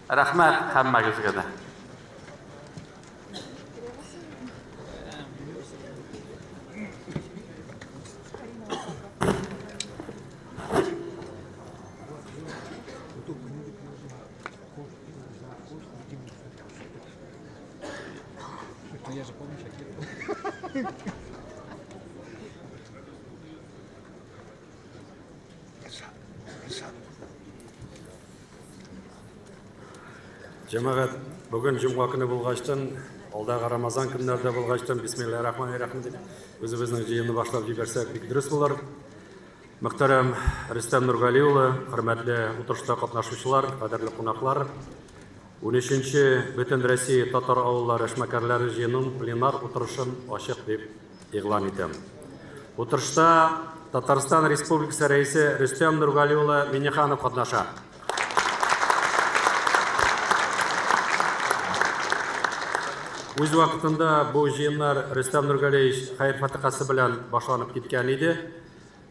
Рәхмәт һәммәгезгә дә. Җәмәгать, бүген җомга көне булгачтын, алдагы Рамазан көннәре дә булгачтын, бисмиллаһи рахмани рахим дип, үзебезнең җыенны башлап җибәрсәк, бик дөрес булыр. Мөхтәрәм Рөстәм Нургали улы, хөрмәтле утырышта катнашучылар, кадерле кунаклар, 13-нче Бөтенроссия татар авыллары эшмәкәрләре җыенының пленар утырышын ачык дип игълан итәм. Утырышта Татарстан Республикасы Рәисе Рөстәм Нургали улы Миннеханов катнаша. Үз вакытында бу җыеннар Рөстәм Нургалиевич хәер-фатихасы белән башланып киткән иде.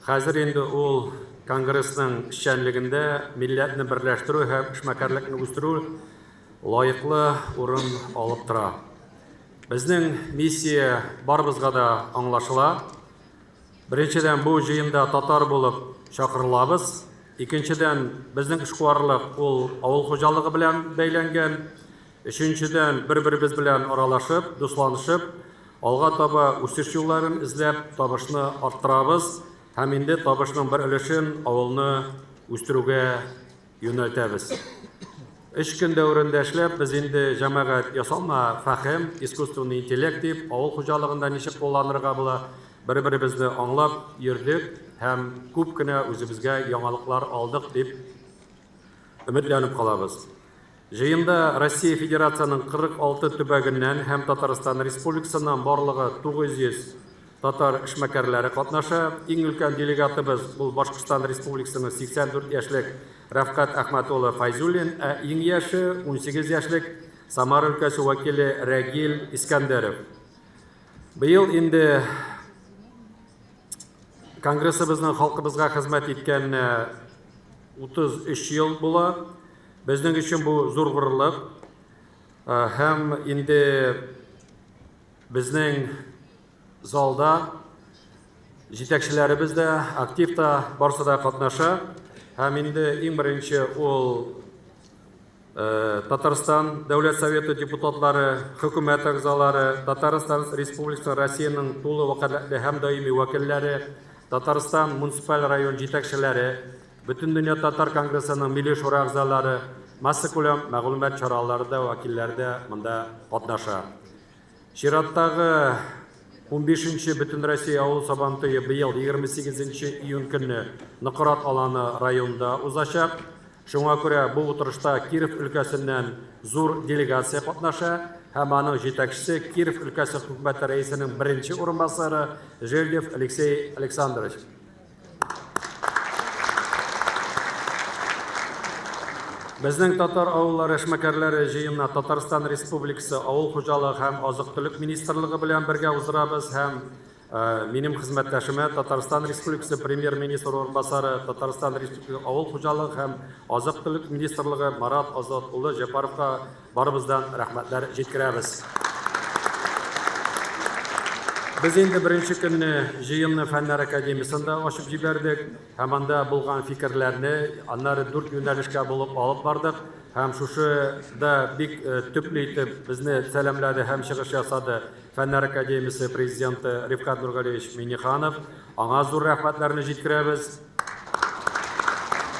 Хәзер инде ул Конгрессның эшчәнлегендә милләтне берләштерү һәм эшмәкәрлекне үстерү лаеклы урын алып тора. Безнең миссия барыбызга да аңлашыла. Беренчедән, бу җыенда татар булып чакырылабыз. Икенчедән, безнең эшкуарлык ул авыл хуҗалыгы белән бәйләнгән. Өченчедән, бер-беребез белән аралашып, дусланышып, алга таба үсеш юлларын эзләп, табышны арттырабыз һәм инде табышның бер өлешен авылны үстерүгә юнәлтәбез. Өч көн дәверендә эшләп, без инде җәмәгать ясалма фәһем, искусственный интеллект дип, авыл хуҗалыгында ничек кулланырга була, бер-беребезне аңлап йөрдек һәм күп кенә үзебезгә яңалыклар алдык дип өметләнеп калабыз. Җыенда Россия Федерациянең 46 төбәгеннән һәм Татарстан Республикасыннан барлыгы 900 татар эшмәкәрләре катнаша. Иң өлкән делегатыбыз ул Башкортстан Республикасының 84 яшьлек Рәфкать Әхмәт улы Фәйзуллин, ә иң яше, 18 яшьлек Самара өлкәсе вәкиле Рәгил Искәндәров. Быел инде Конгрессыбызның халкыбызга хезмәт иткәненә 33 ел була. Безнең өчен бу зур горурлык. Һәм инде безнең залда җитәкчеләребез дә, актив та, барысы да катнаша. Һәм инде иң беренче ул Татарстан Дәүләт Советы депутатлары, хөкүмәт әгъзалары, Татарстан Республикасы Россиянең тулы вәкаләтле һәм даими вәкилләре, Татарстан муниципаль район җитәкчеләре, Бөтендөнья татар конгрессының Милли шура әгъзалары, массакүләм мәгълүмат чаралары да вәкилләре дә монда катнаша. Чираттагы унбишенче Бөтенроссия авыл Сабантуе быел 28 нче июнь көнне Нократ Аланы районында узачак. Шуңа күрә бу утырышта Киров өлкәсеннән зур делегация катнаша һәм аның җитәкчесе Киров өлкәсе хөкүмәте рәисенең беренче урынбасары Жельдев Алексей Александрович. Безнең татар авыллары эшмәкәрләре җыенына Татарстан Республикасы Авыл хуҗалыгы һәм азык-төлек министрлыгы белән бергә уздырабыз һәм минем хезмәттәшемә Татарстан Республикасы Премьер-министры урынбасары, Татарстан Республикасы Авыл хуҗалыгы һәм азык-төлек министрлыгы Марат Азат улы Җәббаровка барыбыздан рәхмәтләр җиткерәбез. Без инде беренче көнне җыенны Фәннәр академиясендә ачып җибәрдек һәм анда булган фикерләрне аннары дүрт юнәлешкә булып алып бардык һәм шушы да бик төпле итеп безне сәламләде һәм чыгыш ясады Фәннәр академиясе президенты Рифкать Нургалиевич Миңнеханов. Аңа зур рәхмәтләрне җиткерәбез.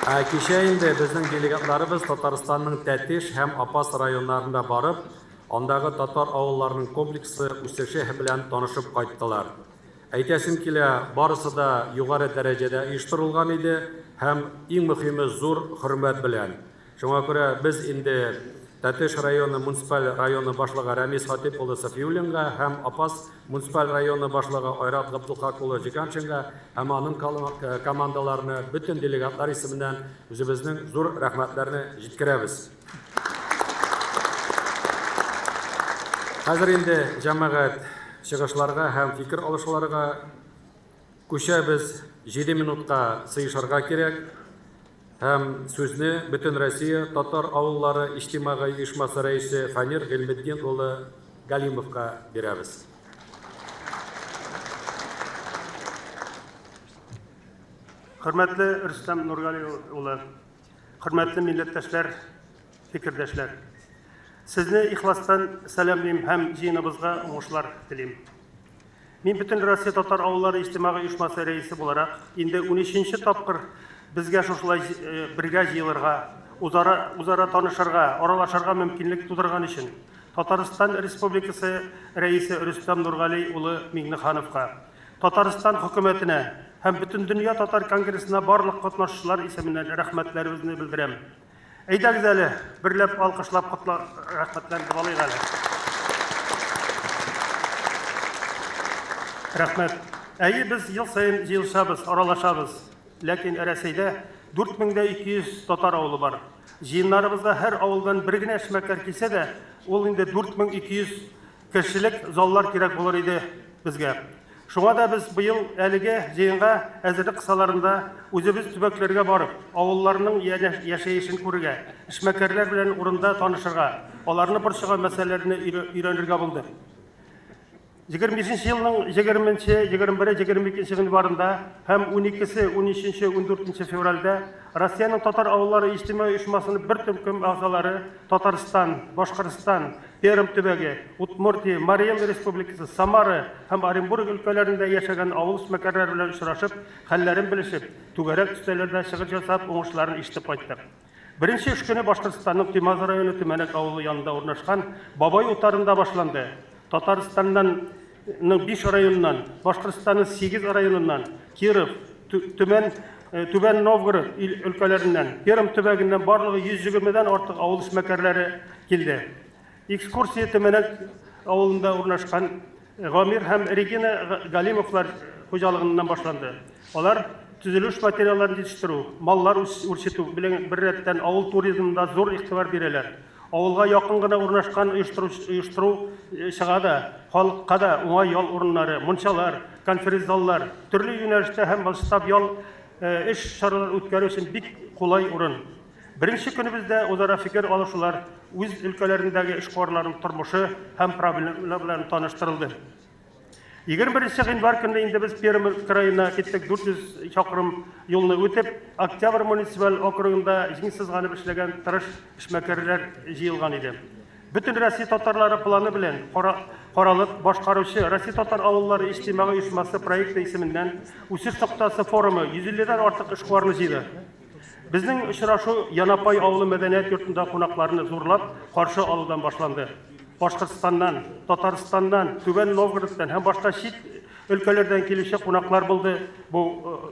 Ә кичә инде безнең делегатларыбыз Татарстанның Тәтеш һәм Апас районнарында барып, андагы татар авылларының комплекслы үсеше белән танышып кайттылар. Әйтәсем килә, барысы да югары дәрәҗәдә оештырылган иде һәм, иң мөхиме, зур хөрмәт белән. Шуңа күрә без инде Тәтеш районы муниципаль районы башлыгы Рәмис Хатип улы Сафиуллинга һәм Апас муниципаль районы башлыгы Айрат Габдулхак улы Җиганшинга һәм аның командаларына бөтен делегатлар исеменнән үзебезнең зур рәхмәтләрне җиткерәбез. Хәзер инде, җәмәгать, чыгышларга һәм фикер алышуларга күчәбез. Җиде минутка сыешырга кирәк. Һәм сүзне Бөтенроссия татар авыллары иҗтимагый оешмасы рәисе Фәнир Гыйльметдин улы Галимовка бирәбез. Хөрмәтле Рөстәм Нургали улы, хөрмәтле милләттәшләр, фикердәшләр. Сезне ихластан сәламлим һәм җыеныбызга уңышлар телим. Мин бөтен Россия татар авыллары иҗтимагый оешмасы рәисе буларак, инде 13 тапкыр безгә шушылай бергә җыелырга, үзара, үзара танышырга, аралашырга мөмкинлек тудырган өчен Татарстан Республикасы Рәисе Рөстәм Нургали улы Миңнехановка, Татарстан хөкүмәтенә һәм Бөтендөнья татар конгрессына барлык катнашучылар исеменнән рәхмәтләребезне белдерәм. Әйдәгез әле, берләп алкышлап котла рәхмәтләрне алыйк әле. Рәхмәт. Әйе, без ел саен җыелышабыз, аралашабыз. Ләкин Рәсәйдә 4200 татар авылы бар. Җыеннарыбызда һәр авылдан бер генә эшмәкәр килсә дә, ул инде 4200 кешелек заллар кирәк булыр иде безгә. Шуңа да без быел әлеге җыенга әзерлек кысаларында үзебез төбәкләргә барып, авылларның яшәешен күрергә, эшмәкәрләр белән урында танышырга, аларны борчыган мәсьәләләрне өйрәнергә булдык. 25 елның 20, 21, 22 гыйнварында һәм 12, 13, 14 февральдә Россиянең татар авыллары иҗтимагый оешмасының бер төркем әгъзалары Татарстан, Башкортстан, Пермь төбәге, Удмуртия, Марий Эл Республикасы, Самара һәм Оренбург өлкәләрендә яшәгән авыл эшмәкәрләре белән очрашып, хәлләрен белешеп, түгәрәк өстәлләрдә чыгыш ясап, уңышларын ишетеп кайттык. Беренче эш көне Башкортстанның Туймазы районы Төмәнәк авылы янында урнашкан Бабай утарында башланды. Татарстаннан ның 5 районыннан, Башкортстанның 8 районыннан, Киров, Төмән, Түбән Новгород өлкәләреннән, Пермь төбәгеннән барлыгы 120дән артык авыл эшмәкәрләре килде. Экскурсия Төмәнәк авылында урнашкан Гамир һәм Регина Галимовлар хуҗалыгыннан башланды. Алар төзелеш материалларын җитештерү, маллар үрчетү белән беррәттән авыл туризмына зур игътибар бирәләр. Авылга якын гына урнашкан оештыру чыга да, халыкка да уңай ял урыннары, мунчалар, конференц-заллар, төрле юнәлештә һәм масштаб ял эш чаралар үткәрү өчен бик кулай урын. Беренче көнебездә үзара фикер алышулар, үз өлкәләрендәге эшкуарларның тормышы һәм проблемалары белән таныштырылды. 21 гыйнвар көнне инде без Пермь краена киттек, 400 чакрым юлны үтеп, Октябрь муниципаль округында җиң сызганып эшләгән тырыш эшмәкәрләр җыелган иде. Бөтен Россия татарлары планы белән каралып башкаручы Россия татар авыллары иҗтимагый оешмасы проекты исеменнән Үсеш ноктасы форумы 150дән артык эшкуарны җыйды. Безнең очрашу Янапай авылы мәдәният йортында кунакларны зурлап каршы алудан башланды. Башкортстаннан, Татарстаннан, Түбән Новгородтан һәм башка чит өлкәләрдән килүче кунаклар булды бу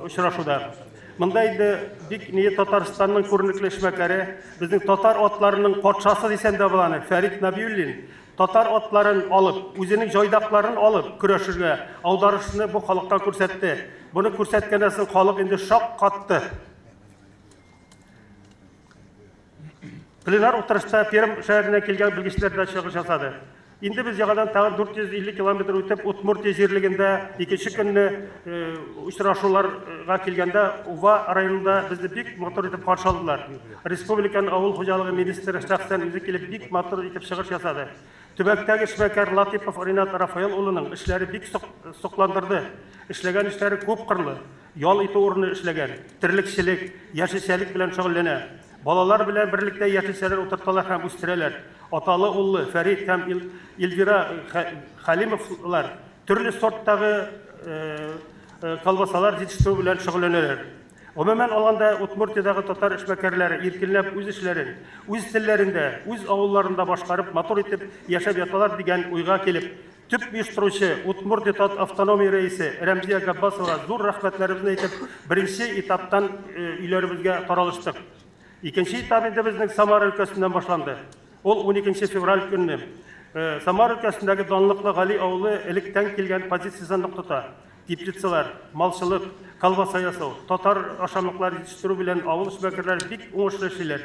очрашуда. Монда инде бик ни Татарстанның күренекле эшмәкәре, безнең татар атларының патшасы дисәм дә була аны, Фәрит Нәбиуллин татар атларын алып, үзенең җайдакларын алып көрәшергә, аударышны бу халыкка күрсәтте. Буны күрсәткәннән соң халык инде шак катты. Пленар утырышта Пермь шәһәреннән килгән белгечләр дә чыгыш ясады. Инде без яңадан тагын 450 километр үтеп, Удмуртия җирлегендә икенче көнне очрашуларга килгәндә Ува районында безне бик матур итеп каршы алдылар. Республиканың авыл хуҗалыгы министры шәхсән үзе килеп бик матур итеп чыгыш ясады. Төбәктәге эшмәкәр Латыйпов Ринат Рафаэл улының эшләре бик сокландырды. Эшләгән эшләре күп кырлы. Ял итү урыны эшләгән, терлекчелек, яшелчәлек белән шөгыльләнә. Балалар белән берлектә яшелчәләр утырталар һәм үстерәләр. Аталы-уллы Фәрит һәм Эльвира Хәлимовлар төрле сорттагы колбасалар җитештерү белән шөгыльләнәләр. Гомумән алганда, Удмуртиядәге татар эшмәкәрләре иркенләп үз эшләрен, үз телләрендә, үз авылларында башкарып, матур итеп яшәп яталар дигән уйга килеп, төп оештыручы Удмуртия тат автономия рәисе Рәмзия Габбасовага зур рәхмәтләребезне әйтеп, беренче этаптан өйләребезгә таралыштык. Икенче этап инде безнең Самара өлкәсеннән башланды. Ул 12 февраль көнне. Самара өлкәсендәге данлыклы Гали авылы электән килгән позициясен нык тота. Теплицалар, малчылык, колбаса ясау, татар ашамлыклары җитештерү белән авыл эшмәкәрләре бик уңышлы эшлиләр.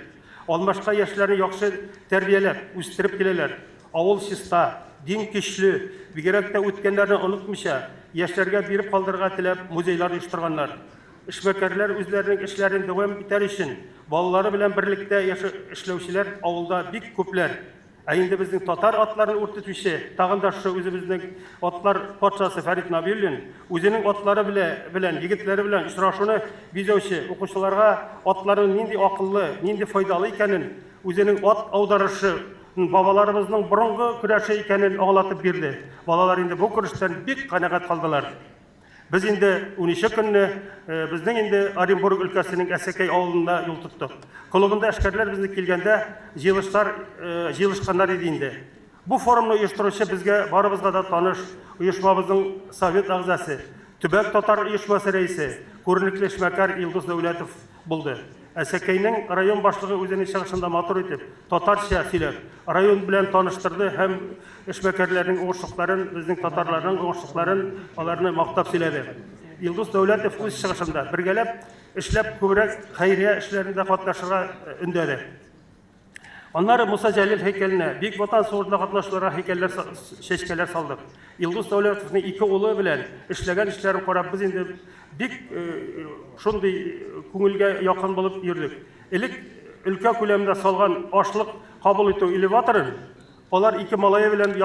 Алмашка яшьләрне яхшы тәрбияләп, үстереп киләләр. Авыл чиста, дин көчле, бигрәк тә үткәннәрне онытмыйча, яшьләргә биреп калдырырга теләп музейлар оештырганнар. Эшмәкәрләр үзләренең эшләрен дәвам итәр өчен балалары белән берлектә эшләүчеләр авылда бик күпләр. Ә инде безнең татар атларын үртетүче, тагын да шушы үзебезнең атлар патшасы Фәрит Набиуллин үзенең атлары белән, егетләре белән очрашуны бизәүче укучыларга атларның нинди акыллы, нинди файдалы икәнен, үзенең ат аударышы бабаларыбызның борынгы көрәше икәнен аңлатып бирде. Балалар инде бу көрәштән бик канәгать калдылар. Без инде унынчы көнне безнең инде Оренбург өлкәсенең Әсәкәй авылына юл тоттык. Клубында эшкәрләр безне килгәндә җыелышлар җыелышканнар иде инде. Бу форумны оештыручы безгә барыбызга да таныш оешмабызның совет әгъзасы, төбәк татар оешмасы рәисе, күренекле эшмәкәр Илдус Дәүләтов булды. Әсәкәйнең район башлыгы үзенең чыгышында матур итеп, татарча сөйләп, район белән таныштырды һәм эшмәкәрләрнең уңышлыкларын, безнең татарларның уңышлыкларын аларны мактап сөйләде. Илдус Дәүләтов үз чыгышында бергәләп эшләп күбрәк хәйрия эшләрендә катнашырга өндәде. Аннары Муса Җәлил һәйкәленә, Бөек Ватан сугышында катнашучыларга һәйкәлләр, чәчкәләр салдык. Илдус Дәүләтовның ике улы белән эшләгән эшләрен карап, без инде бик шундый күңелгә якын булып йөрдек. Элек өлкә күләмендә салган ашлык кабул итү элеваторын алар ике малае белән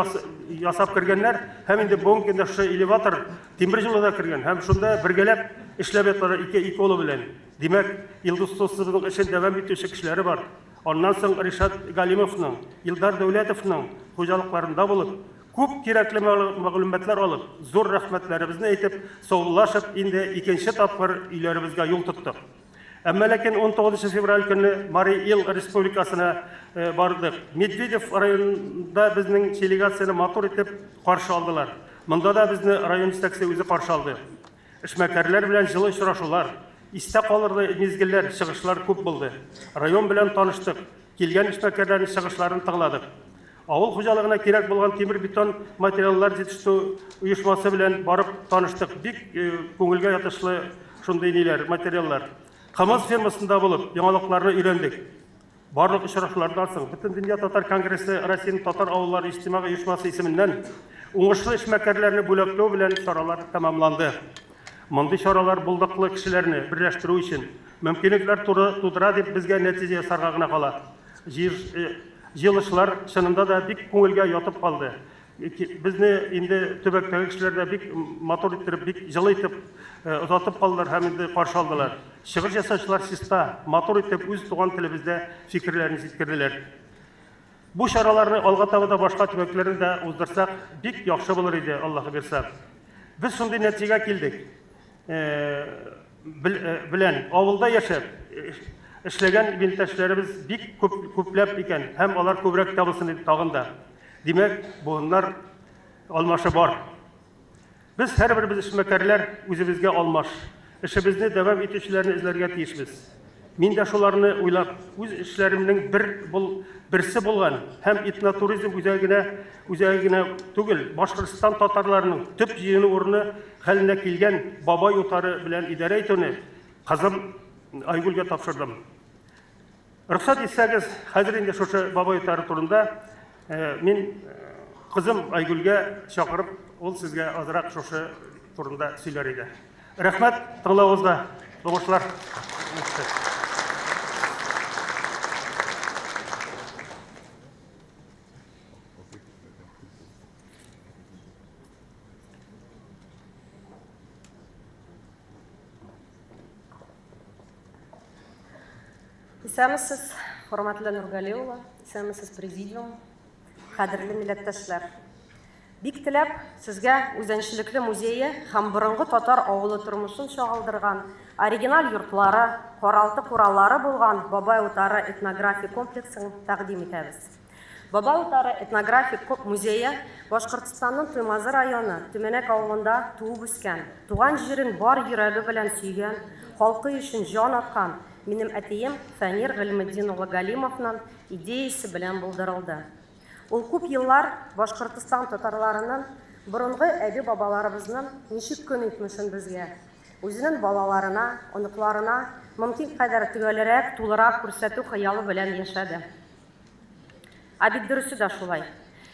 ясап кергәннәр һәм инде бүгенге көндә шушы элеватор тимер юлы да кергән һәм шунда бергәләп эшләп яталар ике улы белән. Димәк, Илдус дустыбызның эшен дәвам итүче кешеләре бар. Аннан соң Ришат Галимовның, Илдар Дәүләтовның хуҗалыкларында булып, күп кирәкле мәгълүматлар алып, зур рәхмәтләребезне әйтеп, саубуллашып, инде икенче тапкыр өйләребезгә юл тоттык. Әмма ләкин 19 февраль көнне Марий Эл республикасына бардык. Медведев районында безнең делегацияне матур итеп каршы алдылар. Монда да безне район җитәкчесе үзе каршы алды. Эшмәкәрләр белән җылы очрашулар, истә калырдай мизгелләр, чыгышлар күп булды. Район белән таныштык, килгән эшмәкәрләрнең чыгышларын тыңладык. Авыл хуҗалыгына кирәк булган тимер-бетон материаллар җитештерү оешмасы белән барып таныштык. Бик күңелгә ятышлы шундый ниләр, материаллар. Кымыз фермасында булып, яңалыкларны өйрәндек. Барлык очрашулардан соң Бөтендөнья татар конгрессы Россиянең татар авыллары иҗтимагый оешмасы исеменнән уңышлы эшмәкәрләрне бүләкләү белән чаралар тәмамланды. Мондый чаралар булдыклы кешеләрне берләштерү өчен мөмкинлекләр туры тудыра дип безгә нәтиҗә ясарга гына кала. Җыелышлар чынында да бик күңелгә ятып калды. Безне инде төбәктәге кешеләр дә бик матур иттереп, бик җылы итеп озатып калдылар һәм инде каршы алдылар. Чыгыш ясаучылар чиста, матур итеп үз туган телебездә фикерләрен җиткерделәр. Бу чараларны алга таба да башка төбәкләрдә дә уздырсак, бик яхшы булыр иде, Аллаһы бирса. Без шундый нәтиҗәгә килдек. Белән авылда яшәп, эшләгән милләттәшләребез бик күп, күпләп икән һәм алар күбрәк табылсын иде тагын да. Димәк, буыннар алмашы бар. Без һәрберебез эшмәкәрләр, үзебезгә алмаш, эшебезне дәвам итүчеләрне эзләргә тиешбез. Мин дә шуларны уйлап, үз эшләремнең бер бул, берсе булган һәм этнотуризм үзәгенә үзәге генә түгел, Башкортстан татарларының төп җыену урыны хәленә килгән Бабай утары белән идарә итүне кызым Айгөлгә тапшырдым. Рөхсәт итсәгез, хәзер инде шушы Бабай утары турында мин кызым Айгөлгә чакырып, ул сезгә азрак шушы турында сөйләр иде. Рәхмәт тыңлавыгызга. Уңышлар. Исәнмесез, хөрмәтле Нургали улы, исәнмесез, президиум, кадерле милләттәшләр. Бик теләп сезгә үзенчәлекле музее һәм борынгы татар авылы тормышын чагылдырган оригиналь йортлары, каралты-куралары булган Бабай утары этнографик комплексын тәкъдим итәбез. Бабай утары этнографик музее Башкортстанның Туймазы районы Төмәнәк авылында туып үскән, туган җирен бар йөрәге белән сөйгән, халкы өчен җан аткан минем әтием Фәнир Гыйльметдин улы Галимовның идеясе белән булдырылды. Ул күп еллар Башкортстан татарларының борынгы әби-бабаларыбызның ничек көн итмешен безгә, үзенең балаларына, оныкларына мөмкин кадәр төгәлрәк, тулырак күрсәтү хыялы белән яшәде. Ә бит дөресе дә шулай.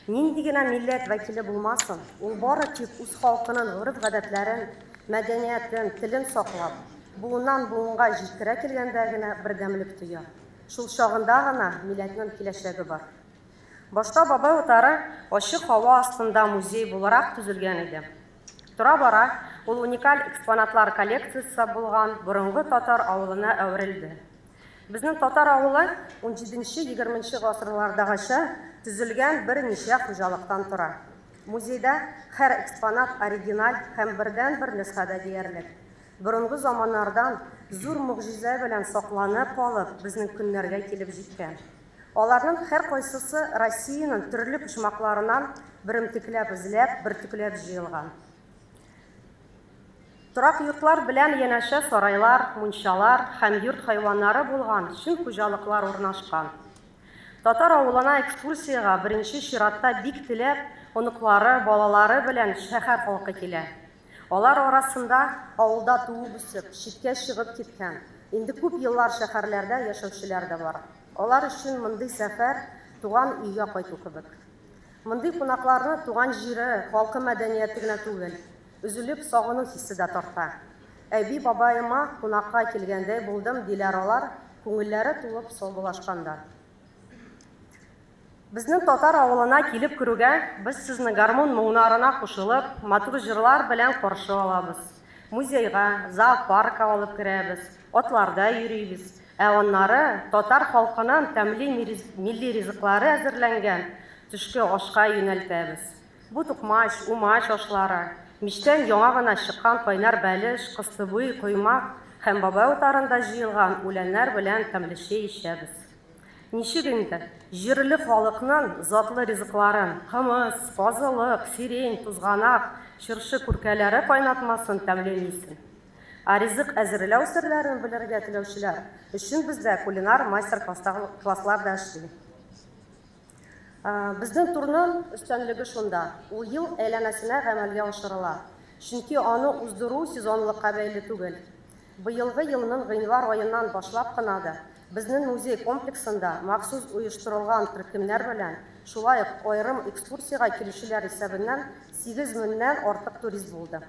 Нинди генә милләт вәкиле булмасын, ул бары тик үз халкының гореф-гадәтләрен, мәдәниятен, телен саклап, буыннан буынга җиткерә килгәндә генә бердәмлек тоя. Шул чагында гына милләтнең киләчәге бар. Башта Бабай утары ачык һава астында музей буларак төзелгән иде. Тора-бара ул уникаль экспонатлар коллекциясе булган борынгы татар авылына әверелде. Безнең татар авылы 17-20 гасырлардагыча төзелгән берничә хуҗалыктан тора. Музейда һәр экспонат оригиналь һәм бердәнбер нөсхәдә диярлек. Борынгы заманнардан зур могҗиза белән сакланып калып, безнең көннәргә килеп җиткән. Аларның һәркайсысы Россиянең төрле почмакларыннан беремтекләп эзләп, бөртекләп җыелган. Торак йортлар белән янәшә сарайлар, мунчалар һәм йорт хайваннары булган чын хуҗалыклар урнашкан. Татар авылына экскурсиягә беренче чиратта бик теләп оныклары, балалары белән шәһәр халкы килә. Алар арасында авылда туып-үсеп, читкә чыгып киткән, инде күп еллар шәһәрләрдә яшәүчеләр дә бар. Алар өчен мондый сәфәр туган өйгә кайту кебек. Мондый кунакларны туган җире, халкы мәдәнияте генә түгел, өзелеп сагыну хисе дә тарта. Әби-бабаема кунакка килгәндәй булдым, диләр алар, күңелләре тулып саубуллашканда. Безнең татар авылына килеп керүгә, без сезне гармун моңнарына кушылып, матур җырлар белән каршы алабыз. Музейга, зоопаркка алып керәбез, атларда йөрибез. Ә аннары татар халкының тәмле милли ризыклары әзерләнгән төшке ашка юнәлтәбез. Бу токмач, умач ашлары, мичтән яңа гына чыккан кайнар бәлеш, кыстыбый, коймак һәм бабай утарында җыелган үләннәр белән тәмле чәй эчәбез. Ничек инде җирле халыкның затлы ризыкларын, кымыз, казылык, сирень, тузганак, чыршы күркәләре кайнатмасын тәмләмисең? Ә ризык әзерләү серләрен белергә теләүчеләр өчен бездә кулинар мастер-класслар да эшли. Безнең турның өстенлеге шунда, ул ел әйләнәсенә гамәлгә ашырыла, чөнки аны уздыру сезонлыкка бәйле түгел. Быелгы елның гыйнвар аеннан башлап кына да безнең музей комплексында махсус оештырылган төркемнәр белән, шулай ук аерым экскурсиягә килүчеләр исәбеннән 8 меңнән артык турист булды.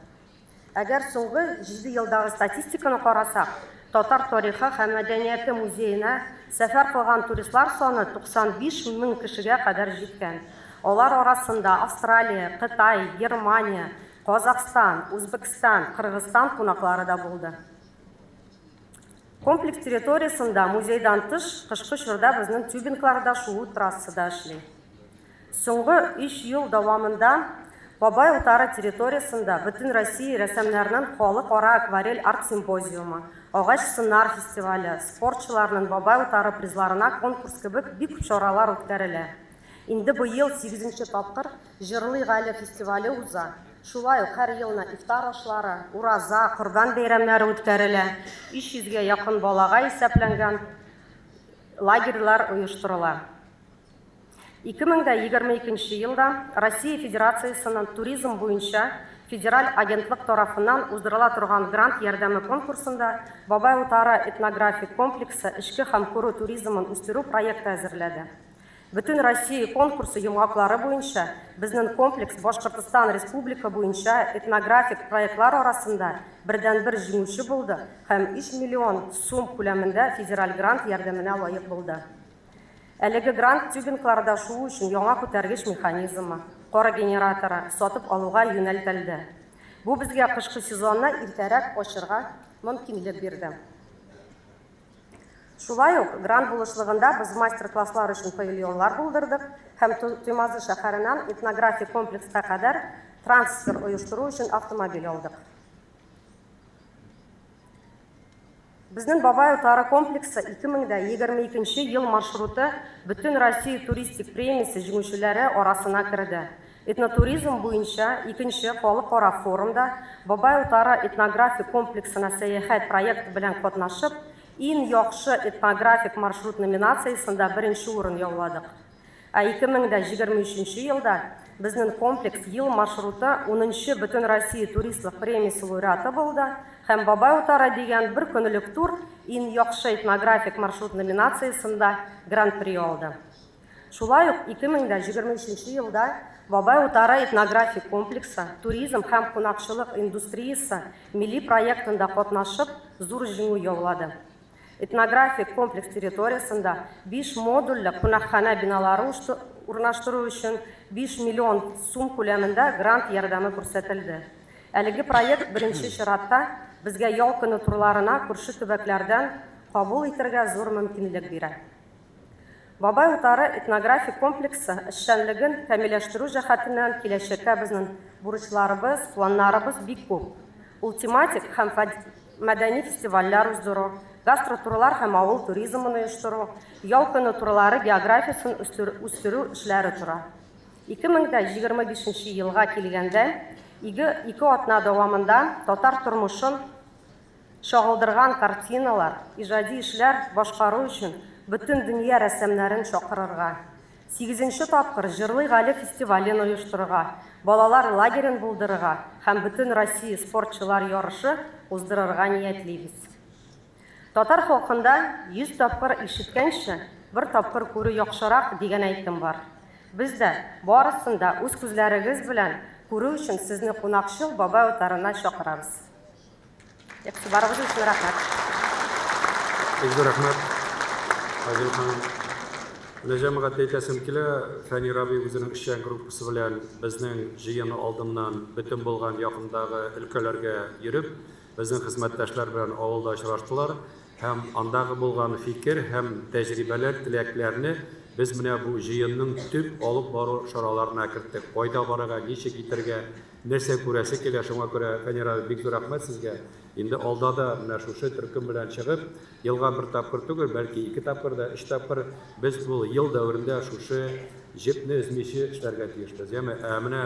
Әгәр соңгы 7 елдагы статистиканы карасак, татар тарихы һәм мәдәнияте музеена сәфәр кылган туристлар саны 95 мең кешегә кадәр җиткән. Алар арасында Австралия, Кытай, Германия, Казахстан, Үзбәкстан, Кыргызстан кунаклары да булды. Комплекс территориясендә музейдан тыш кышкы чорда безнең тюбингларда шуу трассы да эшли. Соңгы 3 ел дәвамында Бабай утары территориясендә бөтен Россия рәссамнарының халыкара акварель арт-симпозиумы, агач сыннар фестивале, спортчыларның Бабай утары призларына конкурс кебек бик күп чаралар үткәрелә. Инде быел 8 тапкыр Җырлыйк әле фестивале уза. Шулай ук һәр елны ифтар ашлары, Ураза, Корбан бәйрәмнәре үткәрелә, 300 гә якын балага исәпләнгән лагерьлар оештырыла. 2022 елда Россия Федерациясенең туризм буенча федераль агентлык тарафыннан уздырыла торган грант ярдәме конкурсында Бабай утары этнографик комплексы эчке һәм күрү туризмын үстерү проекты әзерләде. Бөтен Россия конкурсы йомгаклары буенча безнең комплекс Башкортстан Республика буенча этнографик проектлар арасында бердәнбер җиңүче булды һәм 3 миллион сум күләмендә федераль грант ярдәменә лаек булды. Әлеге грант тюбингларда шуу өчен яңа күтәргеч механизмы, кар генераторы сатып алуга юнәлтелде. Бу безгә кышкы сезонны иртәрәк ачырга мөмкинлек бирде. Шулай ук грант булышлыгында без мастер-класслар өчен павильоннар булдырдык һәм Туймазы шәһәреннән этнографик комплекска кадәр трансфер оештыру өчен автомобиль алдык. Безнең Бабай утары комплексы 2022 ел маршруты Бөтен Россия туристик премиясе җиңүчеләре арасына керде. Этнотуризм буенча икенче халыкара форумда Бабай утары этнографик комплексына сәяхәт проекты белән катнашып, иң яхшы этнографик маршрут номинациясендә беренче урын яуладык. Ә 2023 елда безнең комплекс ел маршруты 10нчы Бөтенроссия туристлык премиясе лауреаты булды һәм Бабай утары дигән бер көнлек тур иң яхшы этнографик маршрут номинациясендә гран-при алды. Шулай ук 2023 елда Бабай утары этнографик комплексы туризм һәм кунакчылык индустриясе милли проектында катнашып, зур җиңү яулады. Этнографик комплекс территориясендә 5 модульле кунакханә биналары урнаштыру өчен 5 миллион сум күләмендә грант ярдәме күрсәтелде. Әлеге проект беренче чиратта безгә ял көне турларына күрше төбәкләрдән кабул итәргә зур мөмкинлек бирә. Бабай утары этнографик комплексы эшчәнлеген камилләштерү җәһәтеннән киләчәккә безнең бурычларыбыз, планнарыбыз бик күп. Ул тематик һәм мәдәни фестивальләр уздыру, гастротурлар һәм авыл туризмын оештыру, ял көне турлары географиясен үстерү эшләре тора. 2025 елга килгәндә, ике атна дәвамында татар тормышын чагылдырган картиналар, иҗади эшләр башкару өчен бөтен дөнья рәссамнарын чакырырга, 8нче тапкыр Җырлый Гали фестивален оештырырга, балалар лагерен булдырырга һәм бөтен Россия спортчылар ярышы уздырырга ниятлибез. Татар халкында 100 тапкыр ишеткәнче, бер тапкыр күрү яхшырак дигән әйтем бар. Без дә барысын да үз күзләрегез белән күрү өчен сезне кунакчыл Бабай утарына чакырабыз. Игътибарыгыз өчен рәхмәт. Бик зур рәхмәт, Айгөл ханым. Менә җәмәгать әйтәсем килә, Фәнир абый үзенең эшчән группасы белән безнең җыен алдыннан бөтен булган якындагы өлкәләргә йөреп, безнең хезмәттәшләр белән авылда очраштылар һәм андагы булган фикер һәм тәҗрибәләр, теләкләрне без менә бу җыенның төп алып бару чараларына керттек. Кайда барырга, ничек итәргә, нәрсә күрәсе килә, шуңа күрә, Фәнир абый, бик зур рәхмәт сезгә. Инде алда да менә шушы төркем белән чыгып, елга бер тапкыр түгел, бәлки ике тапкыр да, өч тапкыр без бу ел дәверендә шушы җепне өзмичә эшләргә тиешбез. Яме, ә менә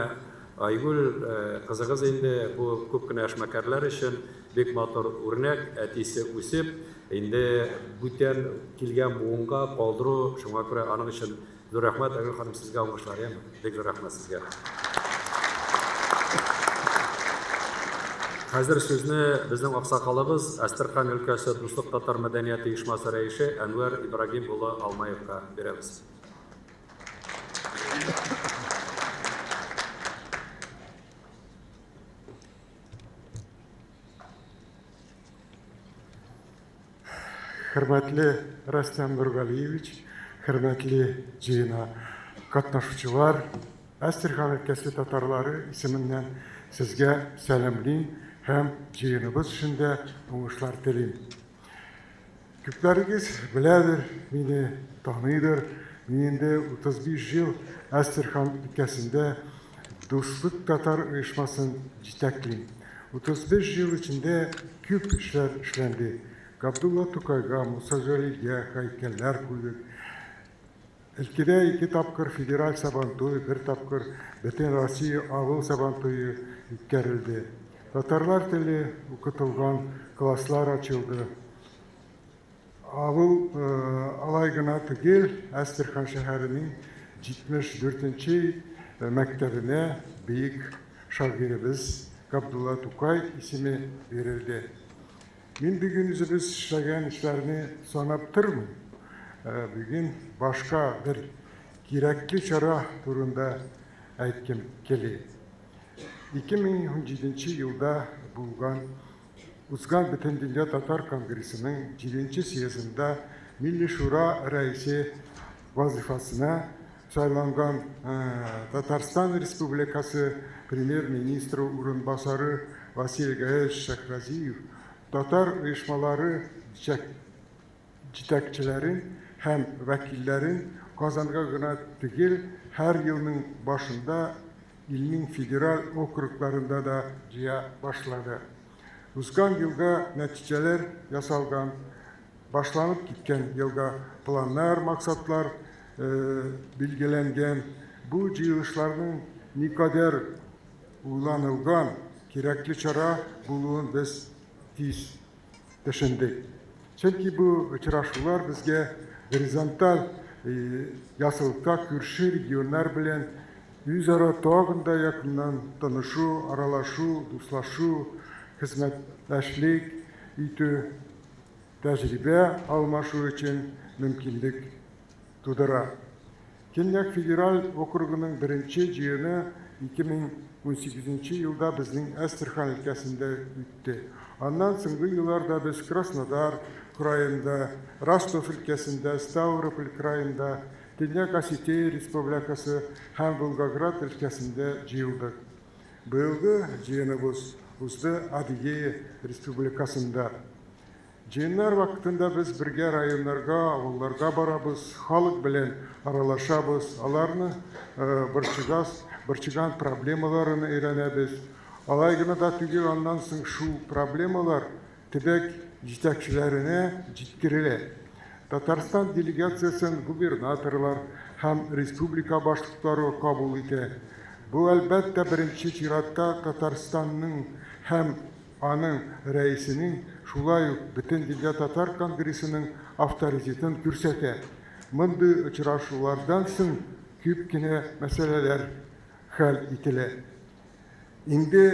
Айгөл кызыгыз инде бу күп кенә эшмәкәрләр өчен бик матур үрнәк, әтисе үсеп, инде бүтән килгән буынга калдыру, шуңа күрә аның өчен зур рәхмәт, Айгөл ханым, сезгә уңышлар, яме. Бик зур рәхмәт сезгә. Хәзер сүзне безнең аксакалыбыз Әстерхан өлкәсе Дуслык татар мәдәнияте оешмасы рәисе Әнвәр Ибрагим улы Алмаевка бирәбез. Хөрмәтле Рөстәм Нургалиевич, хөрмәтле җыена катнашучылар, Әстерхан өлкәсе татарлары исеменнән сезгә сәламлим һәм җыеныбыз эшендә уңышлар телим. Күпләрегез беләдер, мине таныйдыр. Мин инде 35 ел Әстерхан өлкәсендә Дуслык татар оешмасын җитәклим. 35 ел эчендә күп эшләр эшләнде. Габдулла Тукайга, Муса Җәлилгә һәйкәлләр куйдык. Өлкәдә ике тапкыр федераль Сабантуй, бер тапкыр бөтен Россия авыл Сабантуе үткәрелде. Татарлар теле укытылган класслар ачылды. Авыл алай гына түгел, Әстерхан шәһәренең 74нче мәктәбенә бөек шагыйребез Габдулла Тукай исеме бирелде. Мин бүген үзебез эшләгән эшләрне санап тормыйм. Бүген башка бер кирәкле чара турында әйткем килә. 2017 елда булган узган Бөтендөнья татар конгрессының 7 съездында Милли Шура рәисе вазифасына сайланган Татарстан Республикасы премьер-министры урынбасары Василий Гаевич Шахразиев татар оешмалары җитәкчеләрен һәм вәкилләрен Казанга гына түгел, һәр елның башында илнең федераль округларында да җыя башлады. Узган елга нәтиҗәләр ясалган, башланып киткән елга планнар, максатлар билгеләнгән. Бу җыелышларның никадәр уйланылган кирәкле чара булуын без тиз төшендек. Чөнки бу очрашулар безгә горизонталь ясылыкта күрше регионнар белән үзара тагын да якыннан танышу, аралашу, дуслашу, хезмәттәшлек итү, тәҗрибә алмашу өчен мөмкинлек тудыра. Көньяк федераль округының беренче җыены 2018 нче елда безнең Әстерхан өлкәсендә үтте. Аннан соңгы елларда без Краснодар краенда, Ростов өлкәсендә, Ставрополь краенда, Төньяк Осетия Республикасы һәм Волгоград өлкәсендә җыелдык. Быелгы җыеныбыз узды Адыгея Республикасында. Җыеннар вакытында без бергә районнарга, авылларга барабыз, халык белән аралашабыз, аларны борчыгас, борчыган проблемаларын өйрәнәбез. Алай гына да түгел, аннан соң шул проблемалар төбәк җитәкчеләренә җиткерелә. Татарстан делегациясен губернаторлар һәм республика башлыклары кабул итә. Бу, әлбәттә, беренче чиратта Татарстанның һәм аның рәисенең, шулай ук Бөтендөнья татар конгрессының авторитетын күрсәтә. Мондый очрашулардан соң күп кенә мәсьәләләр хәл ителә. Инде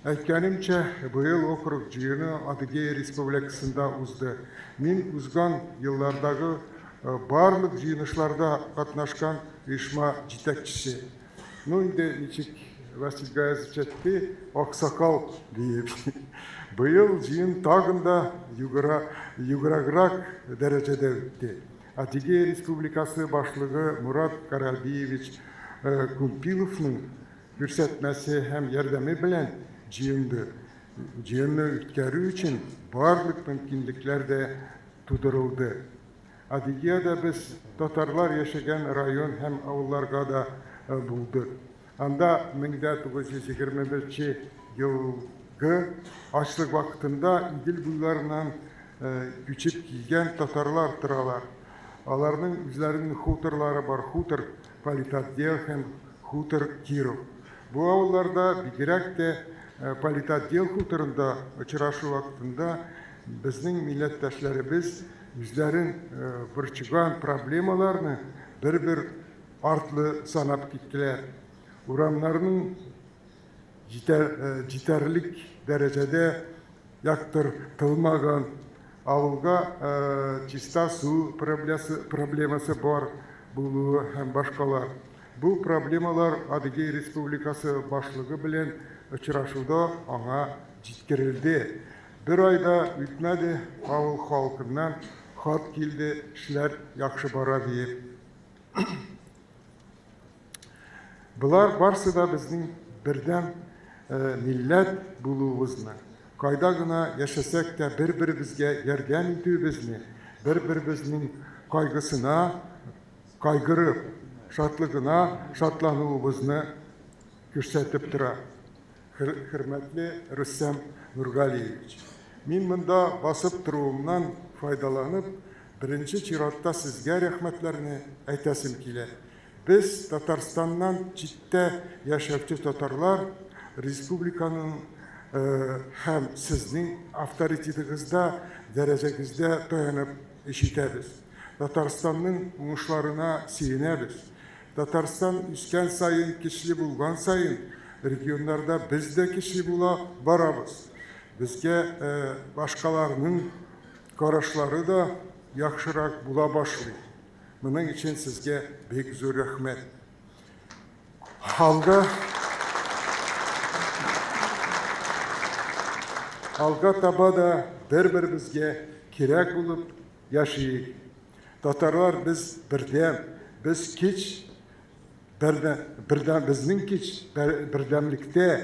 әйткәнемчә, быел округ җыены Адыгея Республикасында узды. Мин узган еллардагы барлык җыелышларда катнашкан оешма җитәкчесе. Ну инде ничек Васил Гаязович әйтте, аксакал диеп. Быел җыен тагын да югара, югарырак дәрәҗәдә үтте. Адыгея Республикасы башлыгы Мурат Карабиевич Кумпиловның күрсәтмәсе һәм ярдәме белән җыенды. Җыенны үткәрү өчен барлык мөмкинлекләр дә тудырылды. Адыгеяда без татарлар яшәгән район һәм авылларга да булдык. Анда 1921 елгы ачлык вакытында Идел буйларыннан күчеп килгән татарлар торалар. Аларның үзләренең хуторлары бар, хутор Политотдел һәм хутор Киров. Бу авылларда, бигрәк тә Политотдел хуторында очрашу вакытында безнең милләттәшләребез үзләрен борчыган проблемаларны бер-бер артлы санап киттеләр. Урамнарның җитәрлек дәрәҗәдә яктыртылмаган, авылга чиста су проблемасы бар булуы һәм башкалар. Бу проблемалар Адыгея Республикасы башлыгы белән очрашуда аңа җиткерелде. Бер ай да үтмәде, авыл халкыннан хат килде, эшләр яхшы бара диеп. Болар барсы да безнең бердәм милләт булуыбызны, кайда гына яшәсәк тә бер-беребезгә ярдәм итүебезне, бер-беребезнең кайгысына кайгырып, шатлыгына шатлануыбызны күрсәтеп тора. Хөрмәтле Рөстәм Нургалиевич, мин монда басып торуымнан файдаланып, беренче чиратта сезгә рәхмәтләрне әйтәсем килә. Без, Татарстаннан читтә яшәүче татарлар, республиканың һәм сезнең авторитетыгызда, дәрәҗәгездә таянып эш итәбез. Татарстанның уңышларына сөенәбез. Татарстан үскән саен, көчле булган саен, регионнарда без дә көчле була барабыз. Безгә башкаларның карашлары да яхшырак була башлый. Моның өчен сезгә бик зур рәхмәт. Алга Алга таба да бер-беребезгә кирәк булып яшиек. Татарлар без бердәм, без кич бердәм, бердәм безнең кич бердәмлектә.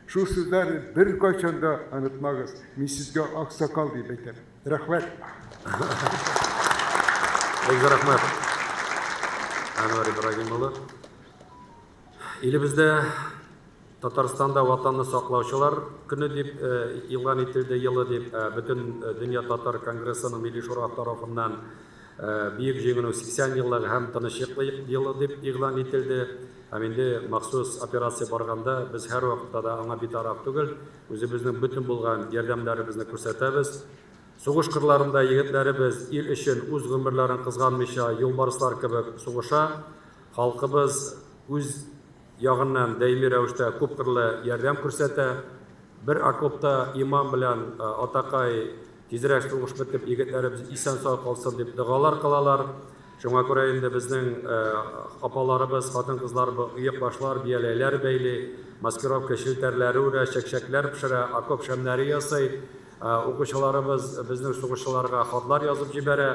Шул сүзләрне беркайчан да онытмагыз. Мин сезгә аксакал дип әйтәм. Рәхмәт. Бик зур рәхмәт, Әнвәр Ибрагим улы. Илебездә Татарстанда Ватанны саклаучылар көне дип игълан ителде, елы дип, бөтен дөнья татар конгрессының Милли шура тарафыннан Бөек Җиңүнең 80 еллыгы һәм тынычлык елы дип игълан ителде. Һәм инде махсус операция барганда без һәрвакытта да аңа битараф түгел, үзебезнең бөтен булган ярдәмнәребезне күрсәтәбез. Сугыш кырларында егетләребез ил өчен үз гомерләрен кызганмыйча юлбарыслар кебек сугыша. Халкыбыз үз ягыннан даими рәвештә күпкырлы ярдәм күрсәтә. Бер окопта имам белән атакай тизрәк сугыш бетеп, егетләребез исән-сау калсын дип догалар кылалар. Шуңа күрә инде безнең апаларыбыз, хатын-кызлар оекбашлар, бияләйләр бәйли, маскировка челтәрләре үрә, чәкчәкләр пешерә, окоп шәмнәре ясый. Укучыларыбыз безнең сугышчыларга хатлар язып җибәрә.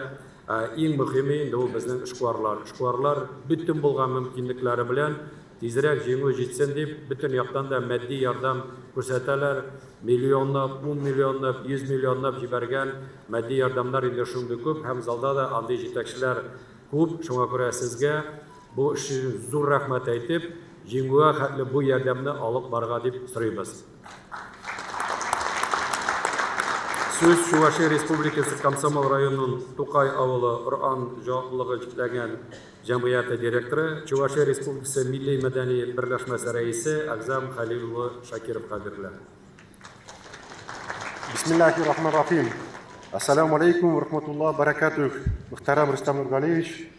Иң мөһиме инде ул безнең эшкуарлар. Эшкуарлар бөтен булган мөмкинлекләре белән тизрәк җиңү җитсен дип, бөтен яктан да матди ярдәм күрсәтәләр. Миллионлап, ун миллионлап, 100 миллионлап җибәргән матди ярдәмнәр инде шундый күп һәм залда да андый җитәкчеләр күп. Шуңа күрә сезгә бу эш өчен зур рәхмәт әйтеп, җиңүгә хәтле бу ярдәмне алып барырга дип сорыйбыз. Сүз Чувашия Республикасы Комсомол районының Тукай авылы Оран җаваплылыгы чикләнгән җәмгыяте директоры, Чувашия Республикасы Милли мәдәни берләшмәсе рәисе Әгъзам Хәлил улы Шакировка бирелә. Бисмиллахи рахман рахим. Ассаламу алейкум ва рахматуллах баракатух. Мөхтәрәм Рөстәм Нургалиевич,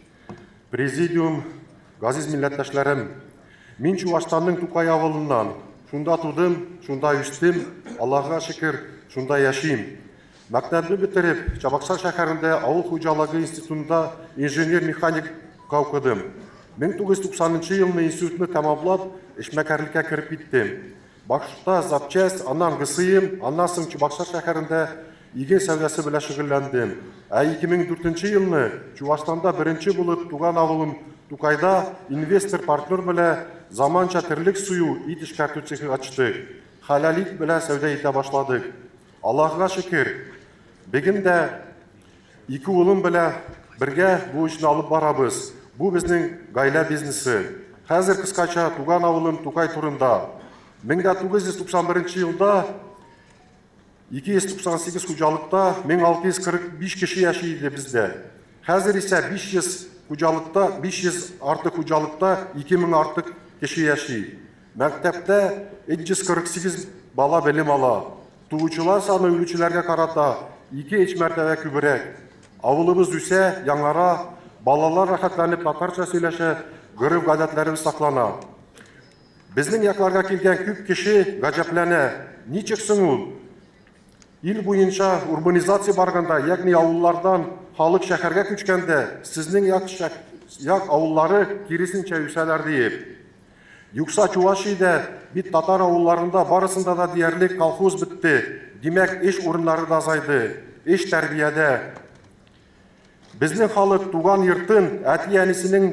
президиум, газиз милләттәшләрем. Мин Чувашстанның Тукай авылыннан. Шунда тудым, шунда үстем, Аллаһыга шөкер, шунда яшим. Мәктәпне бетереп, Чабаксар шәһәрендә авыл хуҗалыгы институтында инженер-механикка укыдым. 1990 елны институтны тәмамлап, эшмәкәрлеккә кереп киттем. Башта запчасть, аннан ГСИМ, аннан соң Чабаксар шәһәрендә иген сәүдәсе белән шөгыльләндем. Ә 2004 елны Чувашстанда беренче булып туган авылым Тукайда инвестор-партнер белән заманча терлек сую, ит эшкәртү цехы ачтык. Хәләл ит белән сәүдә итә башладык. Аллаһыга шөкер, бүген дә ике улым белән бергә бу эшне алып барабыз. Бу безнең гаилә бизнесы. Хәзер кыскача туган авылым Тукай турында. 1991 елда 298 хуҗалыкта 1645 кеше яши иде бездә. Хәзер исә 500 хуҗалыкта, 500 артык хуҗалыкта 2000 артык кеше яши. Мәктәптә 348 бала белем ала. Туучылар саны үлүчеләргә карата 2-3 мәртәбә күбрәк. Авылыбыз үсә, яңара, балалар рәхәтләнеп татарча сөйләшә, гореф-гадәтләребез саклана. Безнең якларга килгән күп кеше гаҗәпләнә. Ничек соң ул? Ил буенча урбанизация барганда, ягъни авыллардан халык шәһәргә күчкәндә, сезнең як, як авыллары киресенчә үсәләр диеп. Юкса Чувашиядә бит татар авылларында барысында да диярлек колхоз бетте. Димәк, эш урыннары да азайды. Эш тәрбиядә. Безнең халык туган йортын, әти-әнисенең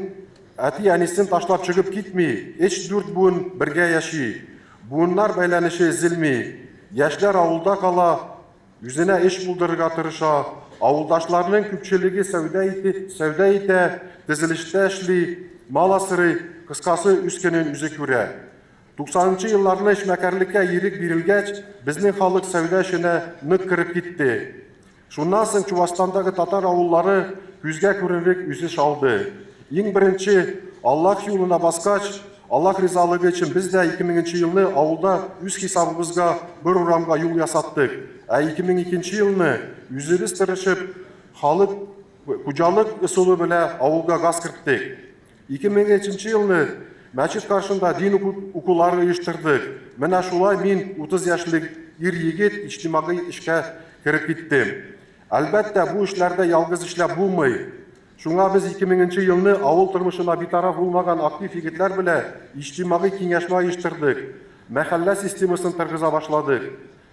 әти-әнисен ташлап чыгып китми, өч-дүрт буын бергә яши. Буыннар бәйләнеше өзелми. Яшьләр авылда кала, үзенә эш булдырырга тырыша. Авылдашларның күпчелеге сәүдә ите, сәүдә итә, төзелештә эшли, мал асрый, кыскасы, үз көнен үзе күрә. 90 нчы елларны эшмәкәрлеккә ирек бирелгәч, безнең халык сәүдә эшенә нык кереп китте. Шуннан соң Чувашстандагы татар авыллары күзгә күренерлек үсеш алды. Иң беренче Аллаһ юлына баскач, Аллаһ ризалыгы өчен без дә 2000 нче елны авылда үз хисабыбызга бер урамга юл ясаттык. Ә 2002 елны үзебез тырышып, халык хуҗалык ысулы белән авылга газ керттек. 2003 елны мәчет каршында дин укулары оештырдык. Менә шулай мин 30 яшьлек ир-егет иҗтимагый эшкә кереп киттем. Әлбәттә, бу эшләрдә ялгыз эшләп булмый. Шуңа без 2000 елны авыл тормышына битараф булмаган актив егетләр белән иҗтимагый киңәшмә оештырдык. Мәхәллә системасын торгыза башладык.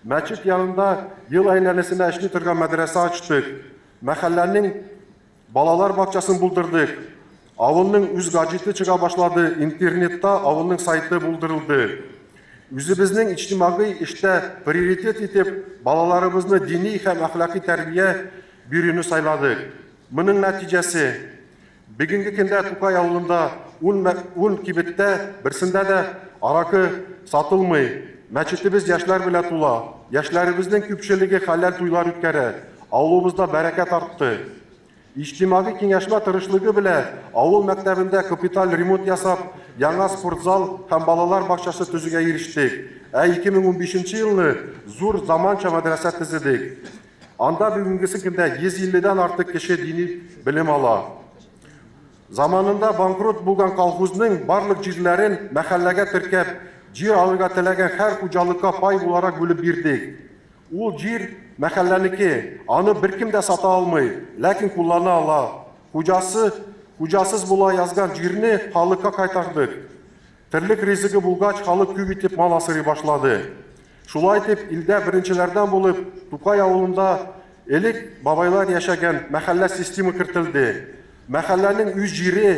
Мәчет янында ел әйләнәсенә эшли торган мәдрәсә ачтык. Мәхәлләнең Балалар бакчасын булдырдык. Авылның үз гаджеты чыга башлады, интернетта авылның сайты булдырылды. Үзебезнең иҗтимагый эштә приоритет итеп балаларыбызны дини һәм әхлакый тәрбия бирүне сайладык. Моның нәтиҗәсе, бүгенге көндә Тукай авылында 10 кибеттә берсендә дә аракы сатылмый. Мәчетебез яшьләр белән тула. Яшьләребезнең күпчелеге хәләл туйлар үткәрә. Авылыбызда бәрәкәт артты. Иҗтимагый киңәшмә тырышлыгы белән авыл мәктәбендә капиталь ремонт ясап, яңа спортзал һәм балалар бакчасы төзүгә ирештек. Ә 2015 елны зур заманча мәдрәсә төзедек. Анда бүгенгесе көндә 150 дән артык кеше дини белем ала. Заманында банкрот булган колхозның барлык җирләрен мәхәлләгә теркәп, җир алырга теләгән һәр хуҗалыкка пай буларак бүлеп бирдек. Ул җир мәхәлләнеке, аны беркем дә сата алмый, ләкин куллана ала. Хуҗасы, хуҗасыз була язган җирне халыкка кайтардык. Терлек ризыгы булгач, халык күп итеп мал асрый башлады. Шулай итеп, илдә беренчеләрдән булып, Тукай авылында элек бабайлар яшәгән мәхәллә системы кертелде. Мәхәлләнең үз җире,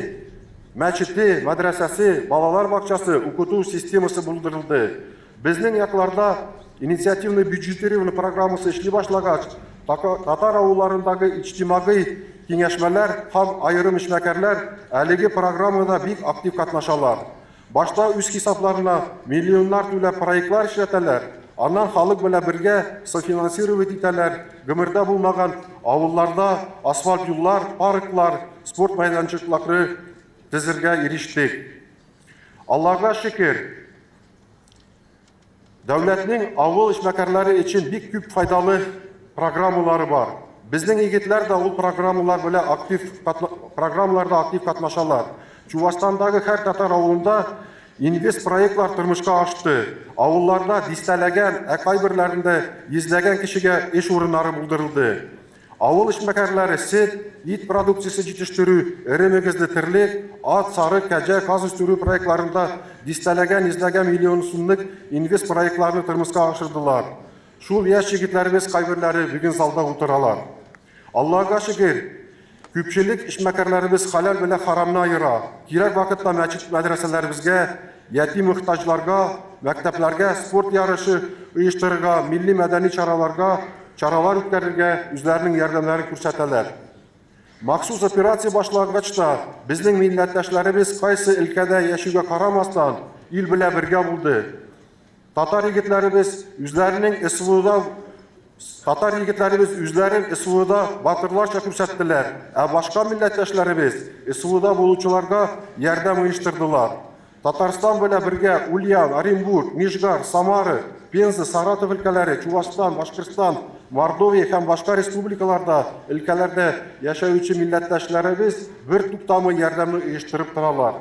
мәчете, мәдрәсәсе, балалар бакчасы, укыту системасы булдырылды. Безнең якларда инициативный бюджетирование программасы эшли башлагач, татар авылларындагы иҗтимагый киңәшмәләр һәм аерым эшмәкәрләр әлеге программада бик актив катнашалар. Башта үз хисапларына миллионнар түләп проектлар эшләтәләр, аннан халык белән бергә софинансировать итәләр, гомердә булмаган авылларда асфальт юллар, парклар, спорт мәйданчыклары төзергә ирештек. Аллага шөкер, дәүләтнең авыл эшмәкәрләре өчен бик күп файдалы программалары бар. Безнең егетләр дә ул программалар белән актив программаларда актив катнашалар. Чувашстандагы һәр татар авылында инвест проектлар тормышка ашты. Авылларда дистәләгән, ә кайберләрендә йөзләгән кешегә эш урыннары булдырылды. Авыл эшмәкәрләре сөт, ит продукциясе җитештерү, эре мөгезле терлек, ат, сарык, кәҗә, каз үстерү проектларында дистәләгән, йөзләгән миллион сумлык инвест проектларны тормышка ашырдылар. Шул яшь егетләребез кайберләре бүген залда утыралар. Аллага шөкер, күпчелек эшмәкәрләребез хәләл белән харамны аера. Кирәк вакытта мәчет, мәдрәсәләребезгә, ятим мохтаҗларга, мәктәпләргә спорт ярышы оештырырга, милли мәдәни чараларга чаралар үткәрергә үзләренең ярдәмнәрен күрсәтәләр. Махсус операция башлангач та, безнең милләттәшләребез кайсы өлкәдә яшәүгә карамастан, ил белән бергә булды. Татар егетләребез үзләренең СВОда Татар егетләребез үзләрен СВОда батырларча күрсәттеләр, ә башка милләттәшләребез СВОда булучыларга ярдәм оештырдылар. Татарстан белән бергә Ульян, Оренбург, Нижгар, Самара, Пенза, Саратов өлкәләре, Чувашстан, Башкортстан, Мордовия һәм башка республикаларда, өлкәләрдә яшәүче милләттәшләребез бер туктамый ярдәмне оештырып торалар.